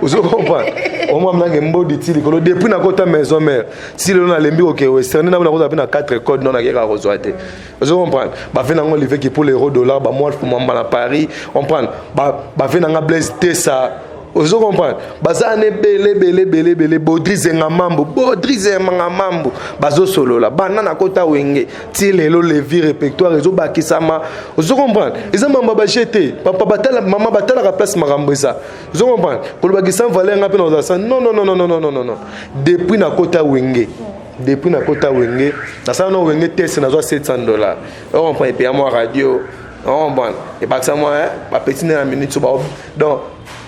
ozo comprendre, omwa mnake mbodi ti likolo. Depuis nakota Maison Mère ti lelo, nalembi koke western, nde nakozala mpe na 4 code non, nakeka kozwa te, ozo comprendre. Bave nango Olivier pour l'euro dollar, bamwa mwamba na Paris, comprendre. Bave nanga Blaise Tesa, ozo comprendre, baza na ebele ebele ebele ebele. Baudry Zenga Mambo, Baudry Zenga Mambo, bazosolola banda nakota Wenge ti lelo, levi répertoire ezobakisama, ozo comprendre. Eza mambo baje te, papa batala, mama batalaka place makambo eza, ozo comprendre. Kolobaki sans valeur, nga mpe na kozala sans, non, non, non, non, non, non, non, non. Depuis nakota Wenge, depuis nakota Wenge, nasala na Wenge test, nazwa 700 $, ocomprendre, epeya mwa radio, ocomprendre, ebakisa mwa bapeti nde na minute so. Donc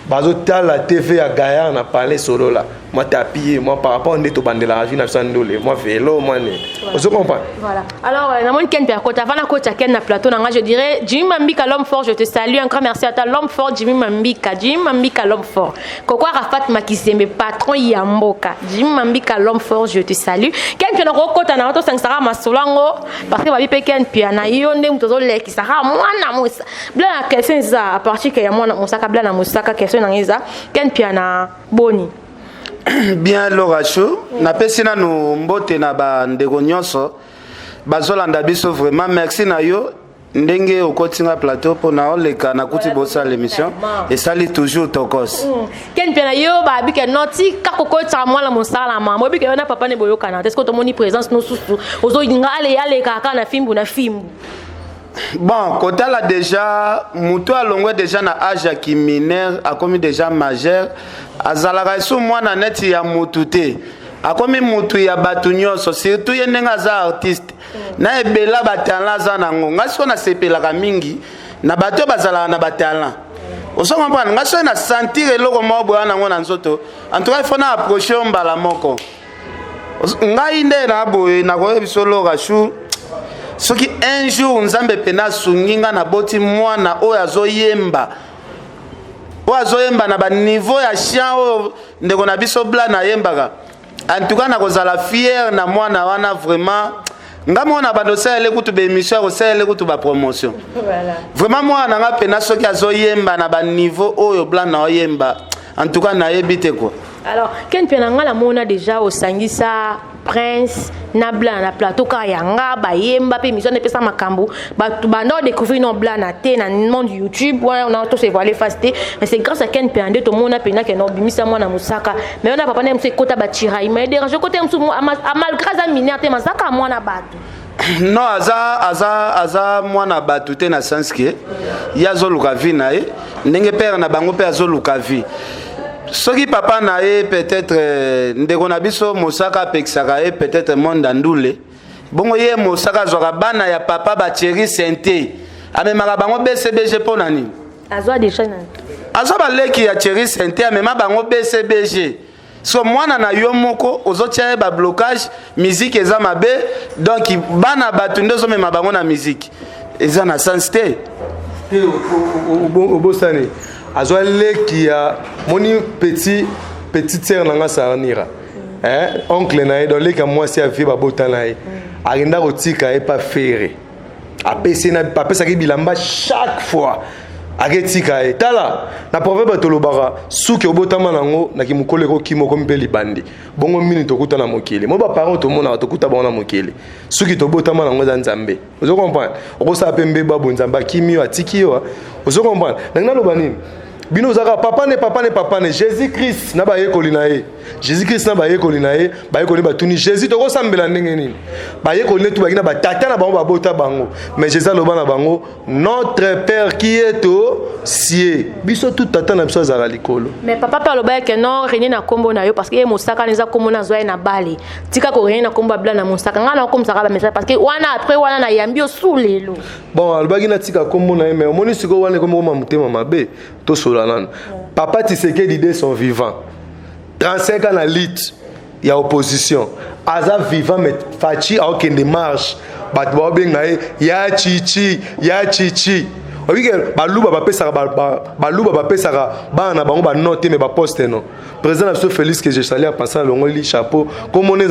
bazotala TV ya Gaillard na palais, solola mwa tapis, mwa par rapport nde tobandelaka vi na biso ya ndole, mwa velo, mwa nini, ozo comprendre. Voilà. Alors, namoni Ken Perkota, avant na Ken na plateau, nanga, je dirais Jimmy Mambika, l'homme fort, je te salue. Un grand merci à toi, l'homme fort, Jimmy Mambika. Jimmy Mambika, l'homme fort. Koko Arafat Makizembe, patron Yamboka. Jimmy Mambika, l'homme fort, je te salue. Ken Piana Rokota na to sangsara masolango, parce que babi pe Ken Piana, yo nde mutozo leki sara mwana musa. Bla na question eza à partir que ya mwana musaka bla na musaka, question na eza Ken Piana boni. Bien, Loracho, napesi nanu mbote na bandeko nyonso bazolanda biso. Vraiment merci na yo ndenge okotinga plateau mpona oleka. Nakuti bosala émission, esali toujours tokos. Ken mpe na yo babi ke no tika kokotisaka mwana mosala na mama, oyebi ke yo na papa ne boyokana te. Soki tomoni présence no susu, ozolinga ale aleka kaka na fimbu na fimbu. Bon, kotala déjà moto alongwe déjà na age ya kimineur, akomi déjà majeur, azalaka esu mwana neti ya mutu te, akomi mutu ya bato nyonso, surtout ye ndenge aza artiste na ebela batalent aza nango. Ngai sikoyo nasepelaka mingi na bato oyo bazalaka na batalent, ozo comprendre. Ngai soki na sentir eloko moko boya nango na nzoto, en tout cas il faut na approche yo mbala moko. Ngai nde na boye nakoyebi biso Loka Shu, soki un jour Nzambe pena asungi nga, naboti mwana oyo azoyemba, oyo azoyemba na baniveau ya chant oyo ndeko na biso Bla nayembaka, en tout cas nakozala fier na mwana wana. Vraiment, nga moko na bando osalele kutu baémission ya kosalele kutu bapromotion. Vraiment, mwana na nga pena soki azoyemba na baniveau oyo Bla na oyemba, en tout cas nayebi te quoi. Alors Ken mpe na ngai namona déjà osangisa Prince na Bla na plateau kaka yanga, bayemba mpe émission epesa makambo. Bato banda odécouvrir no Bla na te na monde YouTube wana na to se voiler face te, mais c'est grâce à Ken mpe nde tomona mpena ke na obimisa mwana mosaka. Mais wana papa na ye mosu ekota batiraillement, edérange kote mosu, malgré aza mineur te, mazaka mwana bato. Non, aza mwana bato te na sens ke ye azoluka vie na ye ndenge père na bango mpe azoluka vie. Soki papa na ye, peut-être ndeko na biso mosaka apekisaka ye peut-être monde andule. Bongo ye Mosaka azwaka bana ya papa ba Thierry Sente, amemaka bango BCBG mpo na nini? Azwa deja nani? Azwa baleki ya Thierry Sente, amema bango BCBG. So mwana na yo moko ozotia ye ba blocage, musique eza mabe, donc bana bato nde ozomema bango na musique eza na sens te. Te, obosani azwa leki ya moni petit petite sœur na nga Sarnira, eh, oncle na ye, donc leki ya mwasi ya vie babota na ye, akenda kotika ye pa Ferre, apesi apesaki bilamba chaque fois aketika ye. Tala na proverbe tolobaka, suki obotama nango na kimokolo ekokima, okomi mpe libandi. Bongo mini tokuta na mokili mo baparent tomonaka tokuta bango na mokili, suki tobotama nango eza Nzambe. Ozo comprendre? Okosala mpe mbeba bo Nzambe akimi yo, atiki yo. Ozo comprendre ndenge naloba nini? Bino ozalaka papa ne papa ne papa ne Jésus Christ na bayekoli na ye. Jésus Christ na bayekoli na ye, bayekoli batuni Jésus: tokosambela ndenge nini? Bayekoli ne tubaki na batata na bango babota bango, mais Jésus aloba na bango: "Notre Père qui est au ciel." Biso tout tata na biso azalaka likolo. Mais papa mpe alobaki ke non, renie na nkombo na yo, parce que ye Mosaka na eza nkombo na azwa ye na bale, tika korenie na nkombo ya Blana Mosaka. Ngai nakomisaka bamessage parce que wana après wana nayambi yo su lelo. Bon, alobaki natika nkombo na ye, mais omoni sikoyo wana ekomi koma motema mabe. Tosola nano. Papa Tisekedi de son vivant, 35 ans na lutte ya opposition, aza vivant, mais Fatshi aokende marche, bato baobenga ye ya chichi, ya chichi. Obike Baluba bapesaka, Baluba bapesaka bana na bango bano te, mais baposte no. Président na biso Félix, que je salue, apasa na longoli chapeau, komona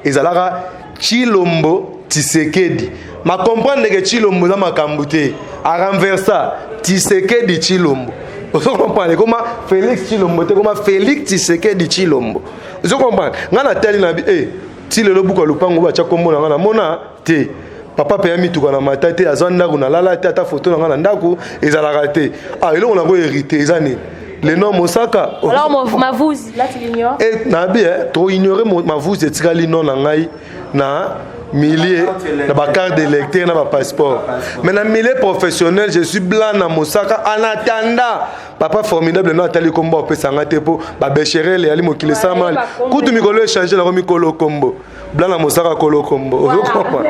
ezalaka Chilombo Tisekedi, ma comprendre ke Chilombo eza makambo te, arenversa Tisekedi Chilombo. Ozo comprendre? Ekoma Félix Chilombo te, ekoma Félix Tisekedi Chilombo. Ozo comprendre? Ngai natali na bi e ti lelo buka lupango batya kombo na ngai, namona te. Papa mpe ya mituka na mata te, azwa ndako nalala te, ata foto na ngai na ndako ezalaka te. Ah, eloko nango hérité eza nini? Le nom Mosaka. Alors Mavuzi, là tu l'ignores. E nabi toignore Mavuzi, etikali nom na ngai na milieu na bacarte d'électeur na bapasseport, mais na milieu professionnel je suis blanc na Mosaka. En attendant papa formidable no atali kombo apesanga te, mpo babesherele yali mokili esalamali kutu mikolo échange nango mikolo kombo blanc na Mosaka kolo kombo. Ozokompa?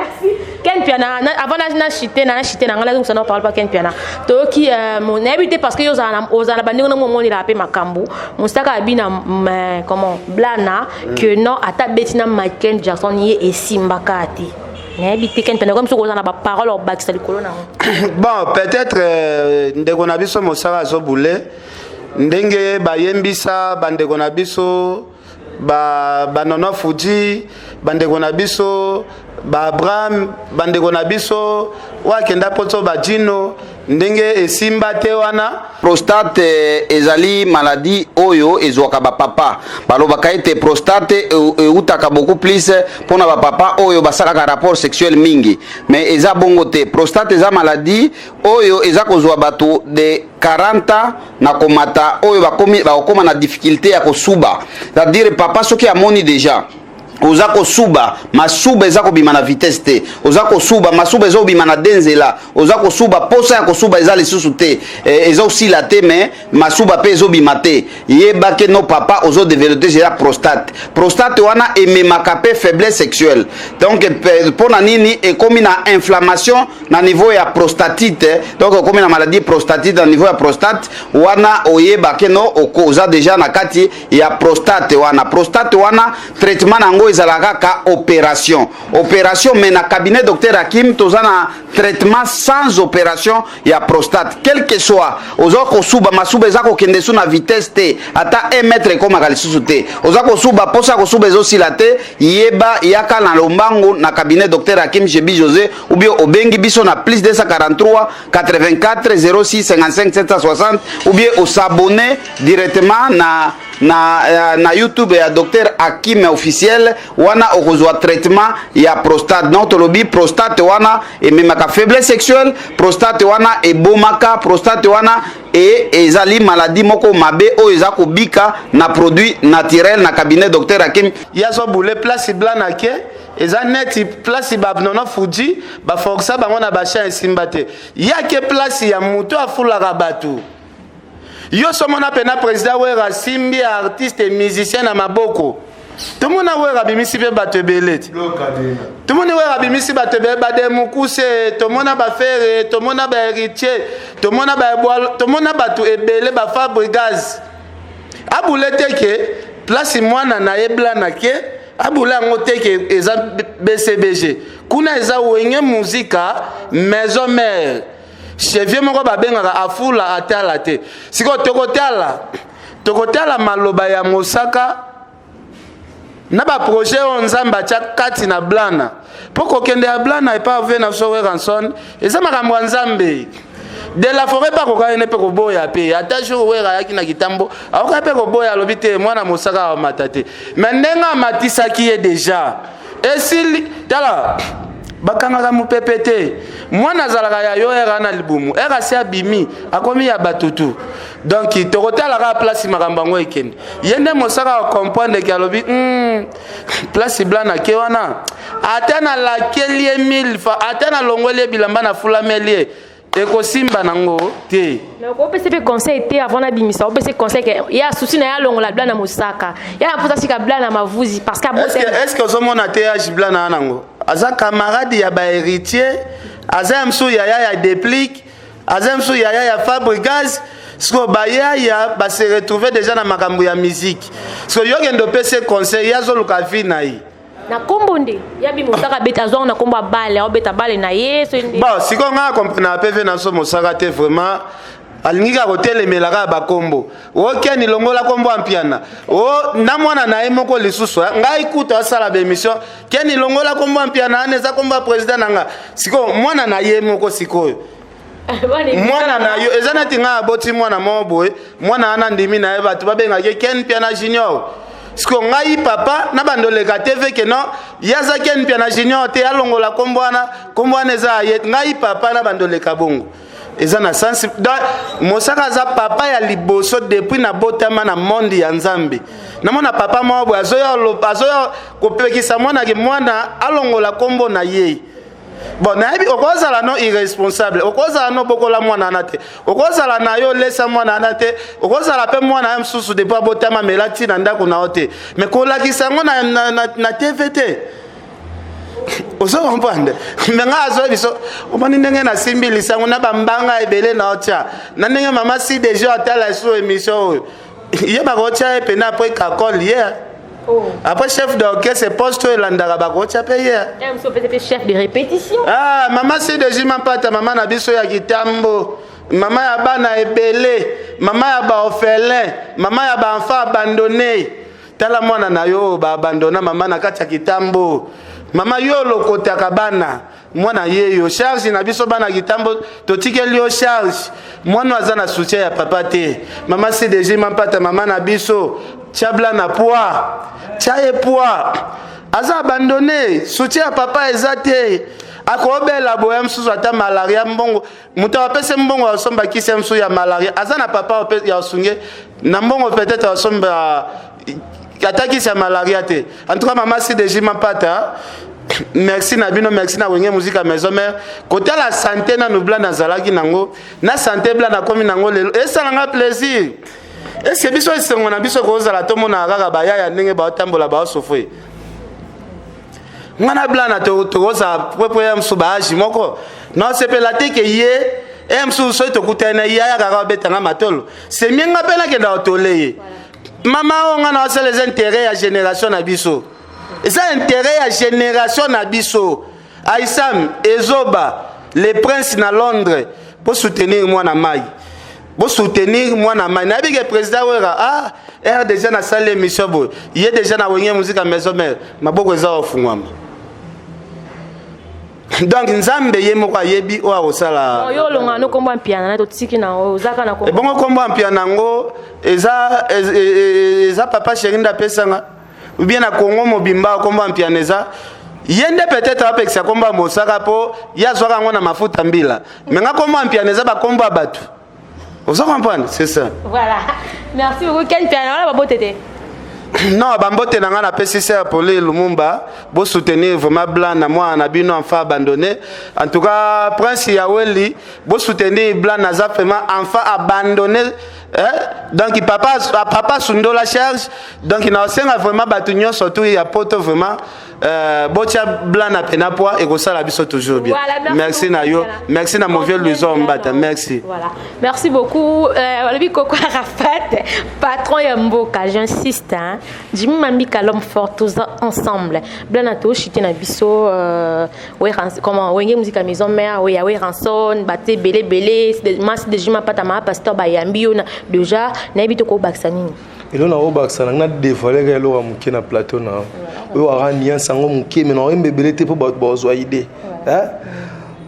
Ken Piana, avant na chite na chite na ngai, nazongisa na parole pa Ken Piana. Toyoki, nayebi te, parce que yo ozala na bandenge nango, omonelaka mpe makambo. Mosaka abi na comment Blana que non, ata beti na Michael Jackson, ye esimbaka te. Nayebi te, Ken Piana, comme soki oza na baparole obakisa likolo nango. Bon, peut-être ndeko na biso Mosaka azobule ndenge bayembisa bandeko na biso banono Fuji, bandeko na biso baabraham, bandeko na biso oyo akenda poto, bajino, ndenge esimba te wana. Prostate ezali maladie oyo ezwaka bapapa. Balobaka ete prostate eutaka beaucoup plus mpona bapapa oyo basalaka rapport sexuel mingi, mais eza bongo te. Prostate eza maladie oyo eza kozwa bato de 40 ans na komata, oyo bakokoma na difficulté ya kosuba. C'est-à-dire papa soki amoni déjà oza kosuba, masuba eza kobima na vitesse te, oza kosuba, masuba eza kobima na de nzela, oza kosuba, posa ya kosuba eza lisusu te, eza osila te, mais masuba mpe ezobima te, yeba ke no papa ozodévelopper déjà prostate. Prostate wana ememaka mpe faiblesse sexuelle. Donc mpo na nini? Ekomi na inflammation na niveau ya prostatite, donc ekomi na maladie prostatite na niveau ya prostate wana. Oyeba ke no oza déjà na kati ya prostate wana. Prostate wana, traitement na yango ezalaka kaka opération, opération. Mais na cabinet docteur Hakim toza na traitement sans opération ya prostate. Quel que soit oza kosuba, masuba eza kokende su na vitesse te, ata 1 mètre ekomaka lisusu te, oza kosuba, posa ya kosuba ezosila te, yeba, yaka na lombangu na cabinet docteur Hakim Shebi José, ou bien obengi biso na plus 243 84 06 55 760, ou bien os'abonner directement na YouTube ya docteur Hakim officiel. Wana okozwa traitement ya prostate. Donc tolobi prostate wana ememaka faiblesse sexuelle, prostate wana ebomaka, prostate wana e ezali maladie moko mabe oyo eza kobika na produit naturel na cabinet docteur Hakim. Ye azobule place blanc ke eza neti place banono Fuji baforsa bango na bachien, esimba te. Ye ake place ya moto afulaka bato. Yo somona mpena président Wera asimbi artiste musicien na maboko. Tomona Wera abimisi mpe bato ebele ti. Tomoni Wera abimisi bato ebele, bademukuse, tomona bafere, tomona baheritier, tomona baebwalo, tomona bato ebele, bafabrigaz. Abule te ke place mwana na ye blana ke abule yango te ke eza BCBG. Kuna eza Wenge Musica Maison Mère. Chevie moko babengaka afula atala te. Sikoyo tokotala tokotala maloba ya mosaka na baprojet oyo nzambe atya kati na blana mpo kokende ya blana epa vie na biso Werrason eza makambo ya nzambe de la forêt mpe akokaki ne mpe koboya mpe ata jour wera ayaki na kitambo akokaki mpe koboya alobi te mwana mosaka amata te me ndenge amatisaki ye deja esili tala bakangaka mopepe te mwana azalaka ya yo era na libumu era asi abimi akomi ya batutu donc tokotala kaka place makambo yango ekende ye nde mosaka acomprendre ke alobi mm, place blan ake wana ata nalakeli ye mille fois ata nalongoli ye bilamba nafulameli ye ekosimba nango te. Mais okopesa mpe conseil te avant nabimisa opesa conseil ke ya susi na ye alongola bla na mosaka ya na mposa sika bla na mavuzi parce que est ce que ozomona te age bla na nango aza camarade ya bahéritier aza ya mosusu yaya ya déplique aza ya mosusu yaya ya fabrigaz sikoyo bayaya base retrouve déjà na makambo ya musique sikoyo yo kende opesi conseil ye azoluka vie na ye na kombo nde ya bi mosaka abeta azwanga na kombo ya bale aobeta bale na ye so nde bon sikoyo ngai akomprena pv na biso mosaka te vraiment alingi kaka kotelemela kaka bakombo okeni longola kombo ya mpiana o na mwana na ye moko lisusu eh. ngai kutu asala baémission keni longola kombo ya mpiana wana eza kombo ya président na nga sikoyo mwana na ye moko sikoyo mwana na yo eza neti ngai aboti mwana moko boye mwana wana ndimi na ye bato babengaki ken mpiana junior siko ngai papa na bando oleka tv ke non ye aza ken mpiana junior te alongola nkombo wana nkombo wana eza ye ngai papa na bando oleka bongo eza na sensi donc mosaka aza papa ya liboso depuis nabotama na monde ya nzambe namona papa moko boye azoya kopekisa mwana ke mwana alongola nkombo na ye bon nayebi okozala no irresponsable okozala no bokola mwana wana te okozala na yo olesa mwana wana te okozala mpe mwana ya mosusu depuis abotama mela ti na ndako na yo te mais kolakisa yango na, na, na, na tv te ozo comprendre me ngai azoya biso omoni ndenge nasimbi lisango na bambanga ebele na otya na ndenge mama si deja atala esu émission oyo ye bakotya ye mpena apres kakol ye oh. après chef d'orchestre poste oyo elandaka bakotya mpe ye eh, chef de répétition ah, mama si deji mampata mama na biso ya kitambo mama ya bana ebele mama ya baorphelin mama ya baenfant abandonne tala mwana na yo oyo baabandona mama na kati ya kitambo mama yo olokotaka bana mwana ye yo charge na biso bana kitambo totikeli yo charge mwana aza na soutien ya papa te mama cdg mampata mama na biso tia bla na poids tia ye poids aza abandonne soutien ya papa eza te akobela boya mosusu ata malaria mbongo moto apesi mbongo asomba kisi ya mosusu ya malaria aza na papa ya osunge na mbongo peut-être asomba ata kisi ya malaria te en tout cas mama cdg mampata merci na bino merci na wenge musique ya maison mère kotala santé nanu bla nazalaki nango na santé bla nakomi nango lelo esala nga plaisir eske biso esengo na biso kozala tomonaka kaka bayaya ndenge baotambola baosofre nga na blana tokozala pwepwe ya mosusu baage moko nasepela te ke ye e mosusu soki tokutani na ye ayaka kaka obeta nga matolo semie nga mpe nakenda kotole ye mama oyo nga naosala eza intérêt ya génération na biso eza intérêt ya génération na biso aisam ezoba le prince na londres bosoutenir mwana mai bosoutenir mwana mai nayebi ke président wera ah r déjà nasali émission boye ye déjà na wenge musique ya maison mère maboko eza ofungwama donc nzambe ye moko ayebi oyo akosala yo olonga no kombo ya mpiana na totiki na ozaka na ebongo kombo ya mpiana yango eza eza papa chéri nde apesanga ou bien na Congo mobimba kombo ya mpiana eza ye nde peut-être apekisa kombo ya mosaka mpo ye azwaka yango na mafuta mbila me nga kombo ya mpiana eza bakombo ya bato oza comprendre c'est ça voilà merci beaucoup ken mpiana wana babote te. Non, bambote na ngai napesi ser Poli Lumumba, bosoutenir vraiment Blanc na mwana na bino enfant abandonné. En tout cas, Prince Yaweli, bosoutenir Blanc, naza vraiment enfant abandonné. Eh? Donc papa, papa sundola charge. Donc naosenga vraiment bato nyonso tu ya poto vraiment botia Blanc na pena poa ekosala biso toujours bien. Voilà, merci na yo, merci na mon vieux Luison Mbata, merci. Voilà. Merci beaucoup. Olobi Koko Arafat, patron ya mboka, j'insiste hein. Jimmy Mambika, l'homme fort, tous ensemble. Blanc to chité na biso comment Wenge Musique Maison Mère, oui, ya Werrason, bate belé belé, masse de Jima Pata ma pasteur bayambi yo na déjà na yebi to ko bakisa nini. Elo na obakisa na nga dévoiler ka eloko ya moke na plateau na oyo aka nuance yango moke, me na oyemba ebele te mpo bato bazwa idée.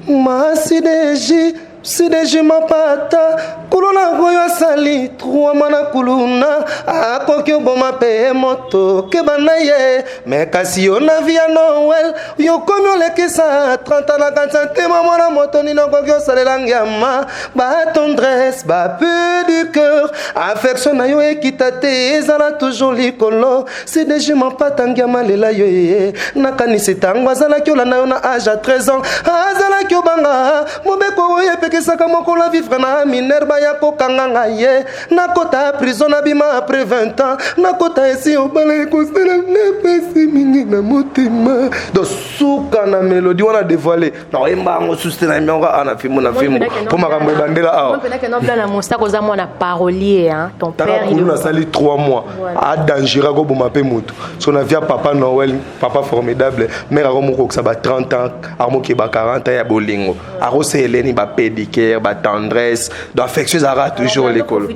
Masideji sideji mapata kuluna oyo asali truama na kuluna akoki oboma mpe moto keba na ye me kasi yo na vie ya Noel yokomi olekisa 30 na kanisa ntema mwana moto nini okoki osalela ngiama batendresse bape du cœur affection na yo ekita te ezala toujours likolo. Sideji mapata ngiama lela yo ye nakanisi ntango azalaki olanda yo na age ya 13 ans, azalaki obanga mobeko oyo epekisaka mokolo avivre na minere baya kokanga ngai ye nakota prison nabima après 20 ans nakota esi obala ekosala napasi mingi na motema. Donc suka na mélodie wana dévoilé, nakoyemba yango susu te, nayembi yango kaka na fimbu na fimbu mpo makambo ebandela awa. Blanc Mosaka oza mwana parolier hein, ton père il est Nasali 3 mois adangereux, akoboma mpe motu so na via papa Noël, papa formidable. Mare akomokokisa ba 30 ans, akomokeba 40 ans ya bolingo, akoseleni bapédicare, batendresse, donc affection ezalaka toujours likolo.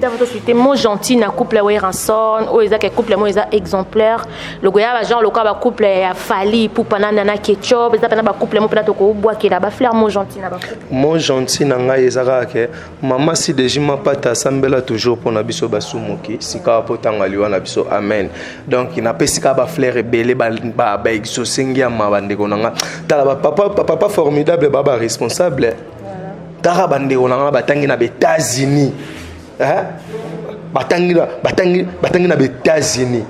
Mot gentil na couple ya Werrason oyo ezaka couple mo eza exemplaire lokoya bagenre lokola bacouple ya Fally Pupa na Nana Ketchup, eza mpena bacouple mo mpena tokobwakela bafleur. Mot gentil na bacouple? Mot gentil na ngai eza kaka ke mama Sideji Mapata asambela toujours mpona biso basumuki sika mpo ntango aliwa na biso, amen. Donc napesi kaka bafleur ebele, baexauce ngiama bandeko na nga. Tala bapapa, papa formidable, baa baresponsable. Tala bandeko na nga batangi na baÉtats-Unis, batangi na baÉtats-Unis,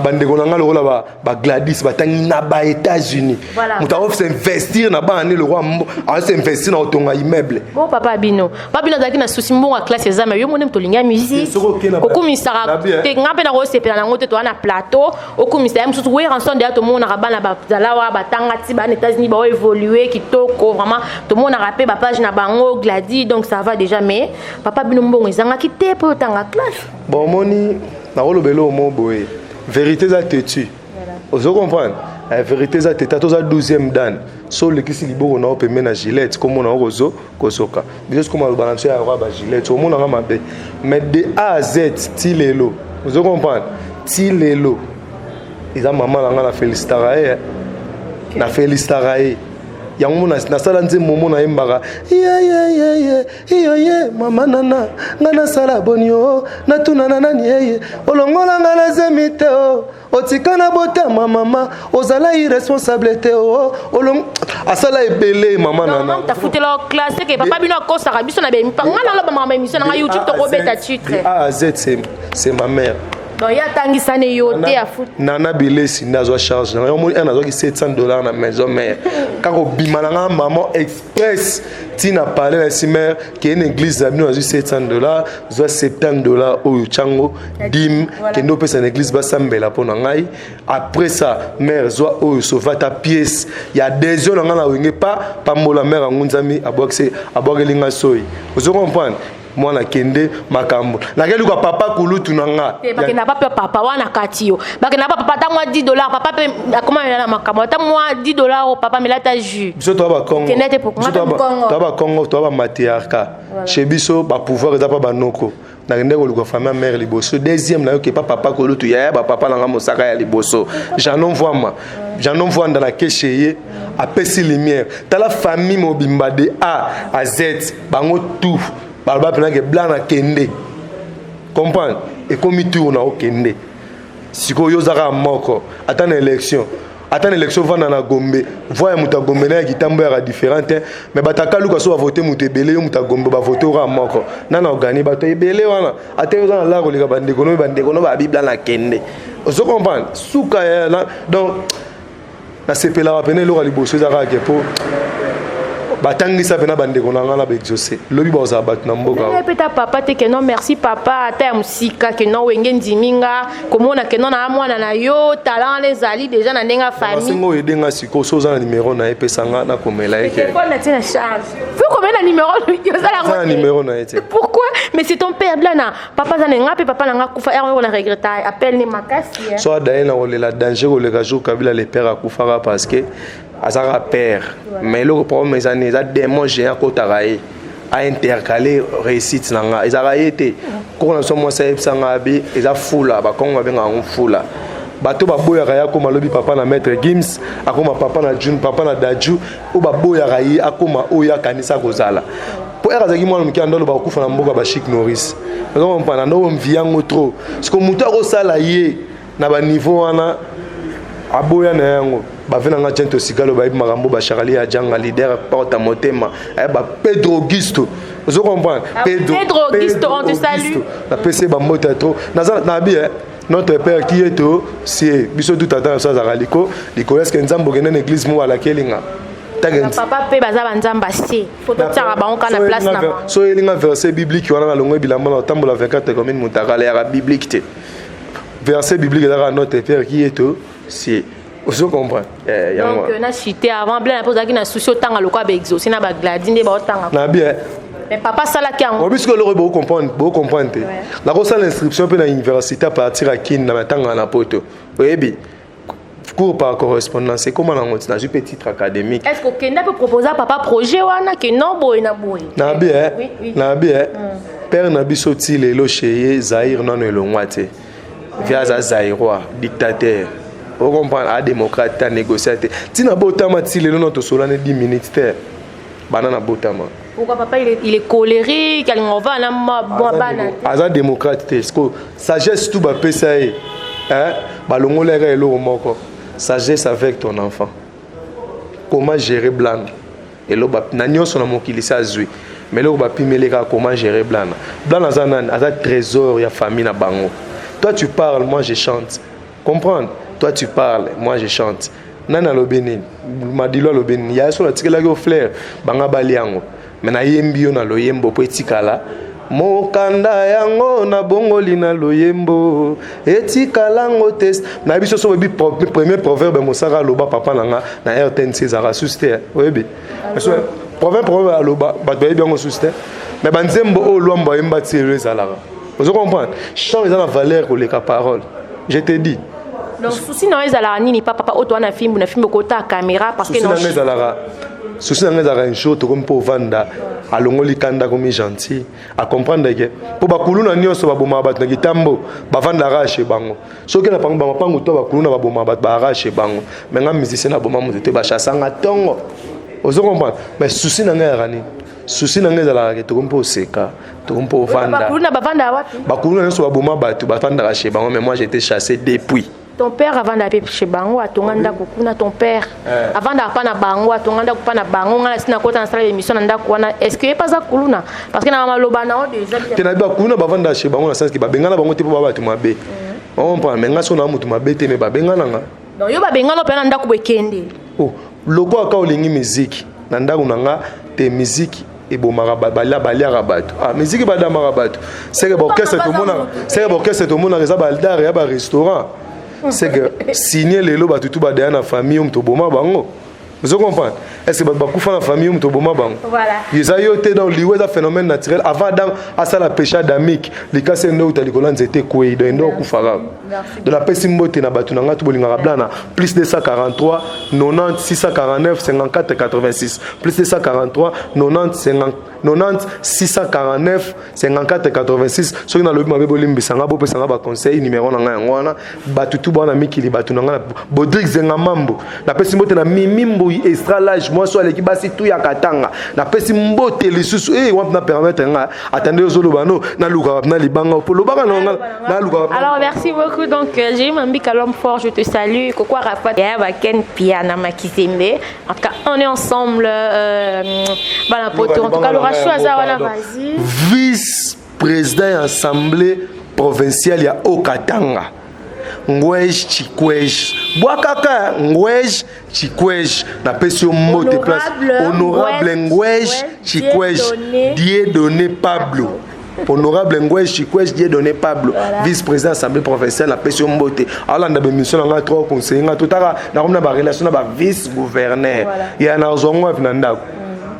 bandeko na nga lokola bagladys batangi na baÉtats-Unis. Moto akosinvestir na bana nde lokwa akosinvestir na kotonga immeuble. Bon, papa bino, papa bino azalaki na susi mbongo ya classe eza, me yo mone moto olingi ya musique okumisaka te. Nga mpe nakosepela nango te. Toza na plateau, okumisa ye mosusu Werrason deya. Tomonaka bana bazala wa batanga ti bana États-Unis, baoévolue kitoko vraiment. Tomonaka mpe bapage na bango Gladi, donc ça va déjà. Mais papa bino mbongo ezangaki te mpo otanga classe? Bon, omoni, nakolobela omo boye, vérité eza têtu, ozo comprendre? Vérité eza têtu. Ata oza 12e dan, so olekisi liboko na yo pembe na gilette, komona yo kozo kozoka biso sikoyo maloba na biso ya roi bagilette, omonanga mabe. Mais de A à Z ti lelo, ozo comprendre, ti lelo eza mama na nga. Na félicitaka ye, na félicitaka ye yango mo nasala nzembo mo nayembaka yeyeyeye iyo ye mama nana nga nasala boni o natuna na nani eye olongola nga na zemi te o otika na botama mama ozala irresponsable te o olong asala ebele mama nana. Tafutela classe ke papa bino akosaka biso na nga naloba makambo émission nanga YouTube, tokobeta titre. A à Z, c'est ma mère. Donc ye atangisani yo te afut? Nana Bilesi nde azwa charge nanga. Yo moni nazwaki 700 $ na Maison Mère, kaka obima na nga mama express ntina parle na si mare keye na église na bino, nazwi 700 $, zwa 70 $ oyo tyango dîme, kende opesa na église basambela mpo na ngai. Après ça, mare zwa oyo sauve ata pièce ya adhésion na ngai na Wenge pa pambola. Mare yango nzambe abwakeli nga soi, ozo comprendre? Mwana kende makambo nakeluka papa kulutu na nga. Bakenda pa mpe papa wana kati yo bakenda pa papa ata mwa 10 $ papa mpe akoma mela na makambo ata mwa 10 $ oyo papa mela ata jus. Biso toa bakongo. Kende te po- Biso toa bakongo, toa bamatriarcat. Chez biso bapouvoir eza mpa banoko. Nakende koluka famille ya mare liboso, deuxième nayoki epa papa kolutu yaya bapapa na nga mosaka ya liboso, Janon Mvwama, Janon Mvwanda. Nakeshe ye apesi lumière. Tala famille mobimba de A à Z, bango tout baloba mpenake blanc na kende comprendre ekomi tour na okende. Sikoyo yo oza kaka moko ata na élection. Ata na élection, vanda na Gombe, voix ya moto ya Gombe na ya Kitambo yaka différent te. Mais bato akaluka so bavote moto ebele, yo moto ya Gombe bavote oka moko, nana ogani bato ebele wana. Ata yo oza na lar koleka bandeko no, bandeko no babibla na kende, ozo comprendre suka ya. Donc nasepelaka pene. Eloko ya liboso eza kaka ke mpo batangisa mpena bandeko na ngai na baexauce, lobi bakozala bato na mboka. Mpe ta papa te ke non, merci papa, ata ya mosika, ke non, Wenge ndimi nga komona ke non, na mwana na yo talent wana ezali déjà na ndenge ya famille. Sengo oyo edenga sikoyo, so oza na numero na ye, epesa nga, nakomela ye. Ke na tie na charge, faut komela na numero ozala. Na numero na ye te. Pourquoi? Mais c'est ton père, Blana. Papa aza na nga mpe papa na nga kufa ere oyo na regretta appel ne makasi. So adaye na kolela danger koleka jour Kabila le père akufaka, parce que azalaka père. Mais eloko problème eza nini? Eza démon géant akotaka ye, aintercale réussite na nga. Ezalaka ye te. Koko na biso mwasi ayebisa nga abi eza fula, bakongo babengaka yango fula. Bato baboyaka ye akóma lobi papa na Maître Gims, akóma papa na June, papa na Daju. Oyo baboyaka ye akóma oyo akanisa kozala, mpo ere azalaki mwana moke, ando aloba kokufa na mboka baChuck Norris. Ozokomprendre? Ando mvi yango trop. Parce moto akosala ye na baniveau wana, aboya na yango. Bave na nga tiento sikalo, bayebi makambo. Bacharali ya janga leader porte motema, ba Pedro Augusto, ozo comprendre? Pedro, Pedro Augusto, on te salue. Napesi ye bambote ya trop. Naza nabi notre père qui est au ciel, biso tout ata na biso azalaka liko likolo. Est-ce Nzambe okende na église mo balaki elinga? Papa mpe baza banzambe ase, faut totiaka bango kaka na place na bango. So elinga verset biblique wana, nalongo bilamba na otambola 24 commune motakala yaka biblique te. Verset biblique ezaka notre père qui est au ciel, ozo comprendre? Donc na cité avant, Blana mpo ozalaki na souci otanga lokola baexaucé na bagladi nde baotanga. Na bien. Mais papa asalaki yango. Biso eloko bocomprendre te. Nakosala inscription mpe na université à partir ya Kini na matanga na poto, oyebi, cours par correspondance ekóma nango ti nazwi mpe titre académique. Est ce que okenda mpe proposa papa projet wana ke non, boye na boye? Na bien, na bien. Père na biso ti lelo chez ye Zaire nano elongwa te. Vie aza Zairois, dictateur, ocomprendre? Adémocrate te, anégocia te. Ntina botama ti lelo no tosolani 10 minutes te bana na botama. Pourquoi papa il est colérique, alinga ovaa na mwa bana te? Aza démocrate te. Parce que sagesse tout bapesa ye, balongola yaka eloko moko, sagesse avec ton enfant, comment gérer Blana. Eloko na nyonso na mokili si azwi, mais eloko bapimeli kaka comment gérer Blana. Blana aza nani? Aza trésor ya famille na bango. Toi tu parles, moi je chante, comprendre? Toi tu parles, moi je chante. Nani alobi nini? Madilo alobi nini? Ya so natikelaki yo fleur, banga bali yango, me nayembi yo na loyembo mpo etikala mokanda yango nabongoli na loyembo, etikalango te. Nayebi so so oyebi premier proverbe mosaka aloba papa na nga na RTNC, ezalaka susu te. Oyebi proverbe aloba, bato bayebi yango susu te. Mais banzembo oyo Lwambo ayemba ti lelo ezalaka, ozo comprendre? Chant eza na valeur koleka parole, je te dis. Donc souci na yo ezalaka nini, pa papa oyo toa na fimbu na fimbu okota caméra, parce que souci na nga ezalaka, souci na nga ezalaka un jour tokomi mpo ovanda, alongoli kanda, akomi gentil, acomprendre ke mpo bakuluna nyonso babomaka bato na kitambo, bavandaka chez bango. Soki na bamapangu to bakuluna babomaka bato, baarrache bango. Mais nga musicien naboma moto te, bachasanga ntongo, ozo comprendre? Mais souci na ngai ezalaka nini? Souci na ngai ezalaka ke tokomi mpo oseka, tokomi mpo ovanda. Bakuluna bavanda wapi? Bakuluna nyonso baboma bato bavandaka chez bango, mais moi j'étais chassé depuis. Ton père avandaka mpe chez bango, atonga ndako kuna. Ton père avandaka mpa na bango, atonga ndako mpa na bango. Ngai nasi nakota, nasala émission na ndako wana. Est ce que ye mpe aza kuluna? Parce que na maloba na yo déjà. Te, na bakuluna bavandaka chez bango na sens ke babengana bango te mpo ba bato mabe, comprendre? Mais ngai so na moto mabe te, mais babengana nga. Donc yo babengana mpe na ndako boekende? Oh, lokola ka olingi miziki na ndako na nga te, miziki ebomaka, baliaka bato. Ah, miziki badamaka bato. Seke baorchestre tomonaka, seke baorchestre tomonaka eza baldare ya barestaurant. C'est signe lelo bato tu badaya na famille oyo moto oboma bango, ozo comprendre? Est ce que bato bakufa na famille oyo moto oboma bango? Eza yo te. Donc liwa eza phénomène naturel. Avant Adam asala péché adamique, likasi ende outa likolo ya nzete ekwei, donc ende okufa kaka. Donc napesi mbote na bato na ngai to bolingaka Blana. Plus 243 90 649 54 86, plus 243 90 90 649 54 86. Soki nalobi mabe, bolimbisa nga, bopesa nga baconseil. Numéro na ngai yango wana. Bato tu bwana mikili, bato na ngai, Bodrik Zenga Mambo, napesi mbote na Mimi Mbo. Mbuyi extra large, mwasi oyo aleki basi tu ya Katanga. Napesi mbote lisusu e wapi na permettre nga atande ozoloba no nalukaka na libanga po lobaka na nga nalukaka. Alors merci beaucoup. Donc j'ai eu Mambika l'homme fort, je te salue. Koko Arafat, ya Ken Piana Makizembe. En tout cas, on est ensemble. Bana poto. En tout cas, le rachou aza wana, vas-y. Vice président ya assemblée provinciale ya Haut-Katanga, Ngwej Chikwej, bwakaka Ngwej Chikwej, napesi yo mbote place. Honorable Ngwej Chikwej Dieudonné Pablo, honorable Ngwej Chikwej Dieudonné Pablo, voilà. Vice-président assemblée provinciale, napesi yo mbote. Alanda bémission na ngai, trop conseiller ngai, totaka nakomi na barelation na bavice gouverneur ya nazwa ngo wapi na ndako,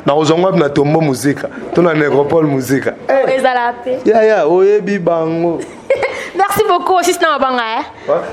nakozwa ngo wapi na Tombo Muzika to na Nécropole Muzika. Ezala pe. Yaya, oyebi bango. Merci beaucoup aussi na mabanga, eh.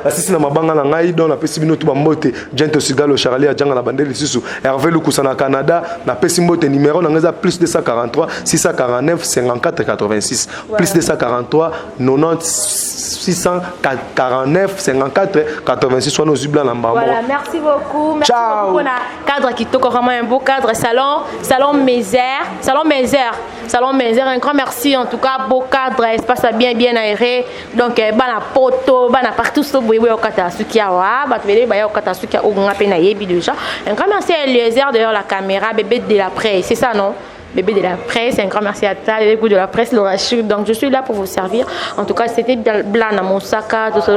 Asisi na mabanga na ngai. Donc napesi bino tu bambote. Gento Sigalo Charlie ajanga na bande lisusu, Hervé Lukusa na Canada, napesi mbote. Numéro na ngai eza plus 243 649 54 86, plus 243 90 649 54 86. Wana ozwi bla na mbamo. Voilà, merci beaucoup. Merci Ciao. beaucoup pour la cadre qui vraiment un beau cadre salon, salon Mézère, salon Mézère, salon Mézère. Un grand merci en tout cas, beau cadre, espace bien bien aéré. Donc bana poto, bana partout so boye boye okata suki awa, bato bele baya okata suki ogunga pe na yebi déjà. Un grand merci à Eliezer derrière la caméra, bébé de la presse, c'est ça, non? Bébé de la presse, un grand merci à toi, bébé de la presse, Laura Chou. Donc, je suis là pour vous servir. En tout cas, c'était Blana Mosaka, tout ça,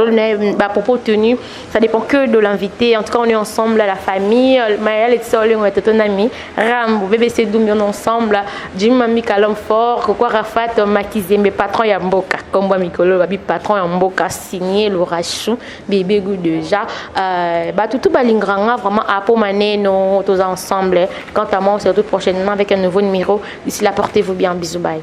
à propos tenu, ça dépend que de l'invité. En tout cas, on est ensemble, la famille. Maël et Sol, on est ton ami. Rambo, bébé Sedoumi, on est ensemble. Jim Mami Kalom Fort, Koko Rafat, Makizembe, patron ya mboka. Comme moi, Mikolo, babi patron ya mboka, signé Laura Chou, bébé goût déjà. Bah, tout, tout, balingranga, vraiment, à Maneno, tous ensemble. Quant à moi, on se retrouve prochainement avec un nouveau numéro. D'ici là, portez-vous bien. Bisous, bye.